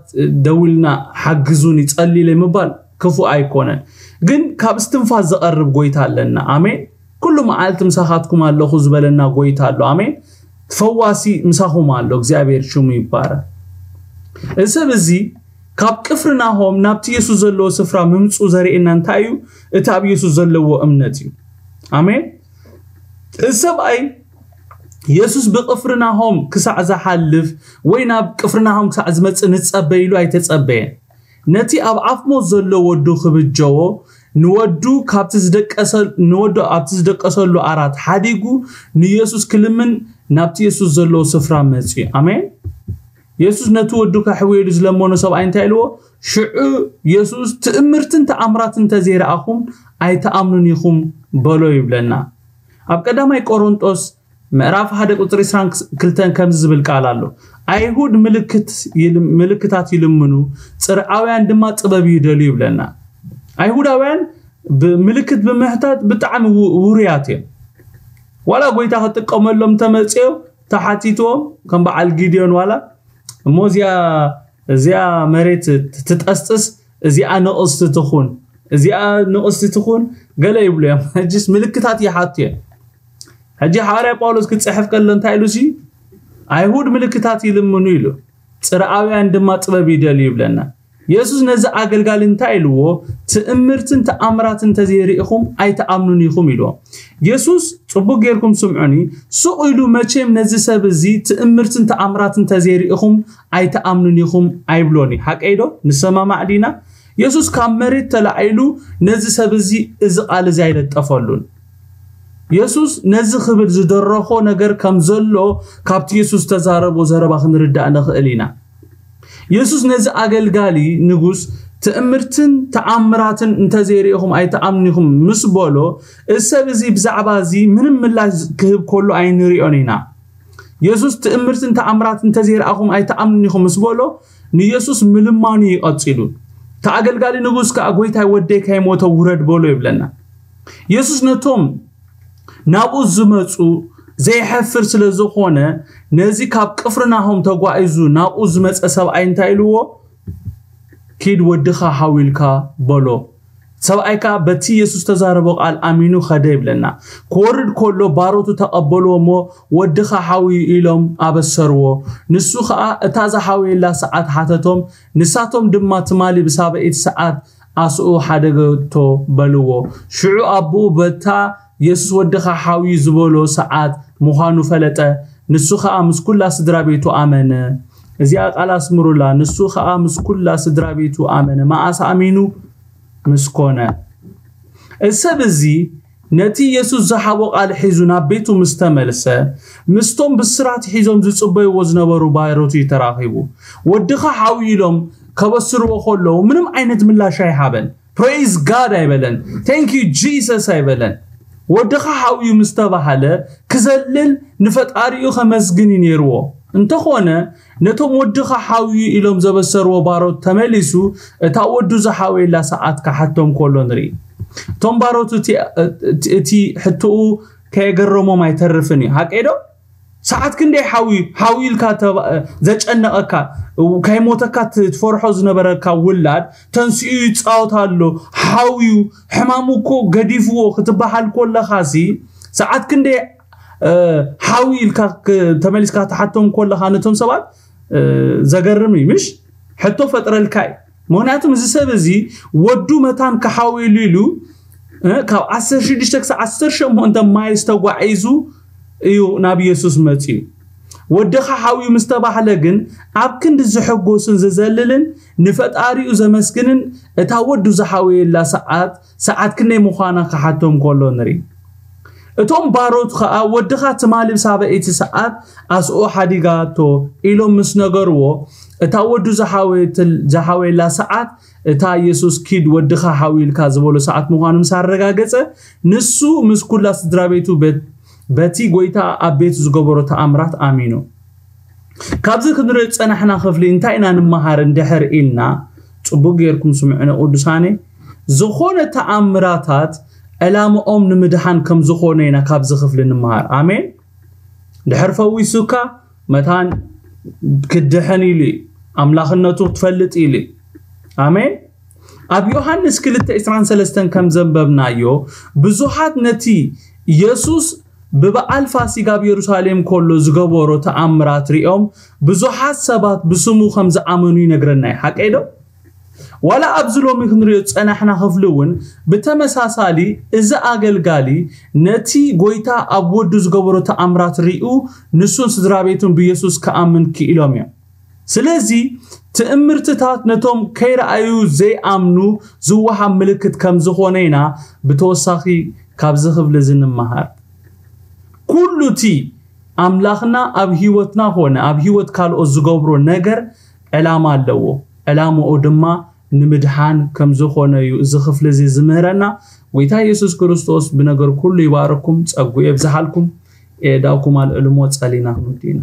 ደዊልና ሓግዙኒ ጸልዩለይ ምባል ክፉእ ኣይኮነን። ግን ካብ እስትንፋስ ዝቐርብ ጎይታ ኣለና። ኣሜን። ኩሉ መዓልቲ ምሳኻትኩም ኣለኹ ዝበለና ጎይታ ኣሎ። ኣሜን። ፈዋሲ ምሳኹም ኣሎ። እግዚኣብሔር ሽሙ ይባረክ። እዚ ሰብ እዚ ካብ ቅፍርናሆም ናብቲ የሱስ ዘለዎ ስፍራ ምምፅኡ ዘርእየና እንታይ እዩ? እቲ ኣብ የሱስ ዘለዎ እምነት እዩ። ኣሜን። እዚ ሰብኣይ የሱስ ብቅፍርናሆም ክሳዕ ዝሓልፍ ወይ ናብ ቅፍርናሆም ክሳዕ ዝመፅእ ንፀበ ኢሉ ኣይተፀበየን። ነቲ ኣብ ኣፍ ሞት ዘሎ ወዱ ክብጀዎ ንወዱ ካብቲ ዝደቀሰ-፣ ንወዱ ኣብቲ ዝደቀሰሉ ኣራት ሓዲጉ ንየሱስ ክልምን ናብቲ የሱስ ዘለዎ ስፍራ መፅኡ። ኣሜን። የሱስ ነቲ ወዱ ከሕውየሉ ዝለመኖ ሰብኣይ እንታይ ኢልዎ? ሽዑ የሱስ ትእምርትን ተኣምራትን እንተዘይረኣኹም ኣይትኣምኑን ኢኹም በሎ ይብለና። ኣብ ቀዳማይ ቆሮንጦስ ምዕራፍ ሓደ ቁፅሪ ዕስራን ክልተን ከምዚ ዝብል ቃል ኣሎ። ኣይሁድ ምልክት ይልም-፣ ምልክታት ይልምኑ፣ ጽርዓውያን ድማ ጥበብ ይደልዩ ይብለና። ኣይሁዳውያን ብምልክት ብምሕታት ብጣዕሚ ው-፣ ውሩያት እዮም። ዋላ ጎይታ ክጥቀመሎም ተመጽዮ ተሓቲትዎም ከም በዓል ጊድዮን ዋላ እሞ እዚኣ፣ እዚኣ መሬት ትጠስጥስ፣ እዚኣ ንቕስቲ ትኹን፣ እዚኣ ንቕስቲ ትኹን ገለ ይብሉ እዮም። ሕጂስ ምልክታት ይሓቱ እዮም። ሕጂ ሓዋርያ ጳውሎስ ክጽሕፍ ከሎ እንታይ ኢሉ ሲ? ኣይሁድ ምልክታት ይልምኑ ኢሉ፣ ጽርዓውያን ድማ ጥበብ ይደልዩ ይብለና። የሱስ ነዚ ኣገልጋሊ እንታይ ኢልዎ? ትእምርትን ተኣምራትን እንተዘይርኢኹም ኣይትኣምኑን ኢኹም ኢልዎ። የሱስ፣ ጽቡቕ ጌርኩም ስምዑኒ፣ ሱቕ ኢሉ መቼም ነዚ ሰብ እዚ ትእምርትን ተኣምራትን እንተዘይርኢኹም ኣይትኣምኑን ኢኹም ኣይብሎን እዩ። ሓቀይ ዶ? ንሰማማዕ ዲና? የሱስ ካብ መሬት ተላዒሉ ነዚ ሰብ እዚ፣ እዚ ቃል እዚ ኣይለጠፈሉን። የሱስ ነዚ ክብል ዝደረኾ ነገር ከም ዘሎ ካብቲ የሱስ ዝተዛረቦ ዘረባ ክንርዳእ ንኽእል ኢና። የሱስ ነዚ ኣገልጋሊ ንጉስ፣ ትእምርትን ተኣምራትን እንተዘይርኢኹም ኣይትኣምኑኹም ምስ በሎ፣ እዚ ሰብ እዚ ብዛዕባ እዚ ምንም ምላሽ ክህብ ከሎ ኣይንሪኦን ኢና። የሱስ ትእምርትን ተኣምራትን እንተዘይረኣኹም ኣይትኣምኑን ኢኹም ምስ በሎ፣ ንየሱስ ምልማኑ ይቐጺሉ። እቲ ኣገልጋሊ ንጉስ ከኣ፣ "ጎይታይ፣ ወደይ ከይሞተ ውረድ በሎ" ይብለና። የሱስ ነቶም ናብኡ ዝመጹ ዘይሐፍር ስለ ዝኾነ፣ ነዚ ካብ ቅፍርናሆም ተጓዒዙ ናብኡ ዝመጸ ሰብኣይ እንታይ ኢልዎ? "ኪድ ወድኻ ሓው ኢልካ በሎ።" ሰብኣይ ከኣ በቲ የሱስ ተዛረቦ ቃል ኣሚኑ ኸደ ይብለና። ክወርድ ከሎ ባሮቱ ተቐበልዎ እሞ፣ "ወድኻ ሓውዩ" ኢሎም ኣበሰርዎ። ንሱ ኸኣ እታ ዝሓወየላ ሰዓት ሓተቶም። ንሳቶም ድማ፣ "ትማሊ ብሳበይቲ ሰዓት ኣስኡ ሓደገቶ" በልዎ። ሽዑ ኣቦኡ በታ የሱስ "ወድኻ ሓውዩ" ዝበሎ ሰዓት ምዃኑ ፈለጠ። ንሱ ኸኣ ምስ ኩላ ስድራ ቤቱ ኣመነ። እዚኣ ቃል ኣስምሩላ። ንሱ ኸኣ ምስ ኩላ ስድራ ቤቱ ኣመነ። መኣስ ኣሚኑ? ምስ ኮነ። እዚ ሰብ እዚ ነቲ የሱስ ዝሃቦ ቃል ሒዙ ናብ ቤቱ ምስ ተመልሰ፣ ምስቶም ብስራት ሒዞም ዝጽበይዎ ዝነበሩ ባሮቱ እዩ ተራኺቡ። "ወድኻ ሓውዩ" ኢሎም ከበስርዎ ከለዉ፣ ምንም ዓይነት ምላሽ ኣይሃበን። "Praise God" ኣይበለን። "Thank you Jesus" ኣይበለን። "ወድኻ ሓውዩ" ምስ ተባህለ፣ ክዘልል ንፈጣሪኡ ከመስግን እዩ ነይርዎ። እንተኾነ፣ ነቶም "ወድኻ ሓውዩ" ኢሎም ዘበሰርዎ ባሮት ተመሊሱ፣ እታ ወዱ ዝሓወየላ ሰዓት ክሓቶም ከሎ ንርኢ። እቶም ባሮት እቲ፣ እቲ፣ እቲ ሕቶኡ ከየገረሞም ኣይተርፍን እዩ። ሓቀይ ዶ? ሰዓት ክንደይ ሓውዩ፣ ሓውዩ ኢልካ ተባ-፣ ዘጨነቐካ፣ ከይሞተካ ት-፣ ትፈርሖ ዝነበረካ ውላድ፣ ተንሲኡ ይጻወት ኣሎ፣ ሓውዩ፣ ሕማሙ እኮ ገዲፍዎ ክትበሃል ከለኻሲ፣ ሰዓት ክንደይ፣ እ፣ ሓውዩ ኢልካ ክ-፣ ተመሊስካ ትሓቶም ከለኻ፣ ነቶም ሰባት፣ እ፣ ዘገርም እዩ፣ ምሽ? ሕቶ ፈጥረልካ እዩ። ምኽንያቱም እዚ ሰብ እዚ ወዱ መታን ክሓውየሉ ኢሉ፣ እ፣ ካብ ዓሰርተ ሽዱሽተ ክሳብ ዓሰርተ ሸሞንተ ማይልስ ተጓዒዙ እዩ ናብ የሱስ መጺኡ። "ወድኻ ሓውዩ" ምስ ተባህለ ግን፣ ኣብ ክንዲ ዝሕጎስን ዝዘልልን፣ ንፈጣሪኡ ዘመስግንን፣ እታ ወዱ ዝሓወየላ ሰዓት፣ ሰዓት ክንደይ ምዃና ክሓቶም ከሎ ንርኢ። እቶም ባሮት ኸኣ፣ "ወድኻ ትማሊ ብሳበይቲ ሰዓት ኣስኦ ሓዲጋቶ" ኢሎም ምስ ነገርዎ፣ እታ ወዱ ዝሓወየትል-፣ ዝሓወየላ ሰዓት፣ እታ የሱስ "ኪድ ወድኻ ሓውዩ" ኢልካ ዝበሎ ሰዓት ምዃኑ ምስ ኣረጋገጸ፣ ንሱ ምስ ኩላ ስድራ ቤቱ በት-፣ በቲ ጎይታ ኣብ ቤቱ ዝገበሮ ተኣምራት ኣሚኑ። ካብዚ ክንሪኦ ዝጸናሕና ክፍሊ እንታይ ኢና ንመሃር እንድሕር ኢልና፣ ጽቡቕ ጌርኩም ስምዑኒ ቅዱሳነይ። ዝኾነ ተኣምራታት ዕላምኦም ንምድሓን ከም ዝኾነ ኢና ካብዚ ክፍሊ ንመሃር። ኣሜን። ድሕር ፈዊሱካ መታን ክድሕን ኢሉ እዩ። ኣምላኽነቱ ክትፈልጥ ኢሉ እዩ። ኣሜን። ኣብ ዮሃንስ ክልተ ዕስራን ሰለስተን ከም ዘንበብናዮ፣ ብዙሓት ነቲ የሱስ ብበዓል ፋሲጋ ኣብ የሩሳሌም ከሎ ዝገበሮ ተኣምራት ሪኦም፣ ብዙሓት ሰባት ብስሙ ከም ዝኣመኑ ይነግረና እዩ። ሓቀይ ዶ? ዋላ ኣብዚ ሎሚ ክንሪኦ ዝጸናሕና ክፍሊ እውን ብተመሳሳሊ፣ እዚ ኣገልጋሊ ነቲ ጎይታ ኣብ ወዱ ዝገበሮ ተኣምራት ሪኡ፣ ንሱን ስድራ ቤቱን ብየሱስ ክኣምን ክኢሎም እዮም። ስለዚ፣ ትእምርትታት ነቶም ከይረኣዩ ዘይኣምኑ ዝወሃብ ምልክት ከም ዝኾነ ኢና ብተወሳኺ ካብዚ ክፍሊ እዚ ንመሃር። ኩሉ እቲ ኣምላኽና ኣብ ህይወትና ኾነ ኣብ ህይወት ካልኦት ዝገብሮ ነገር ዕላማ ኣለዎ። ዕላማኡ ድማ ንምድሓን ከም ዝኾነ እዩ እዚ ክፍሊ እዚ ዝምህረና። ጎይታ የሱስ ክርስቶስ ብነገር ኩሉ ይባርኩም፣ ጸጉ የብዝሓልኩም። የእዳውኩም ኣልዕሉ እሞ ጸሊና ክንውዲ ኢና።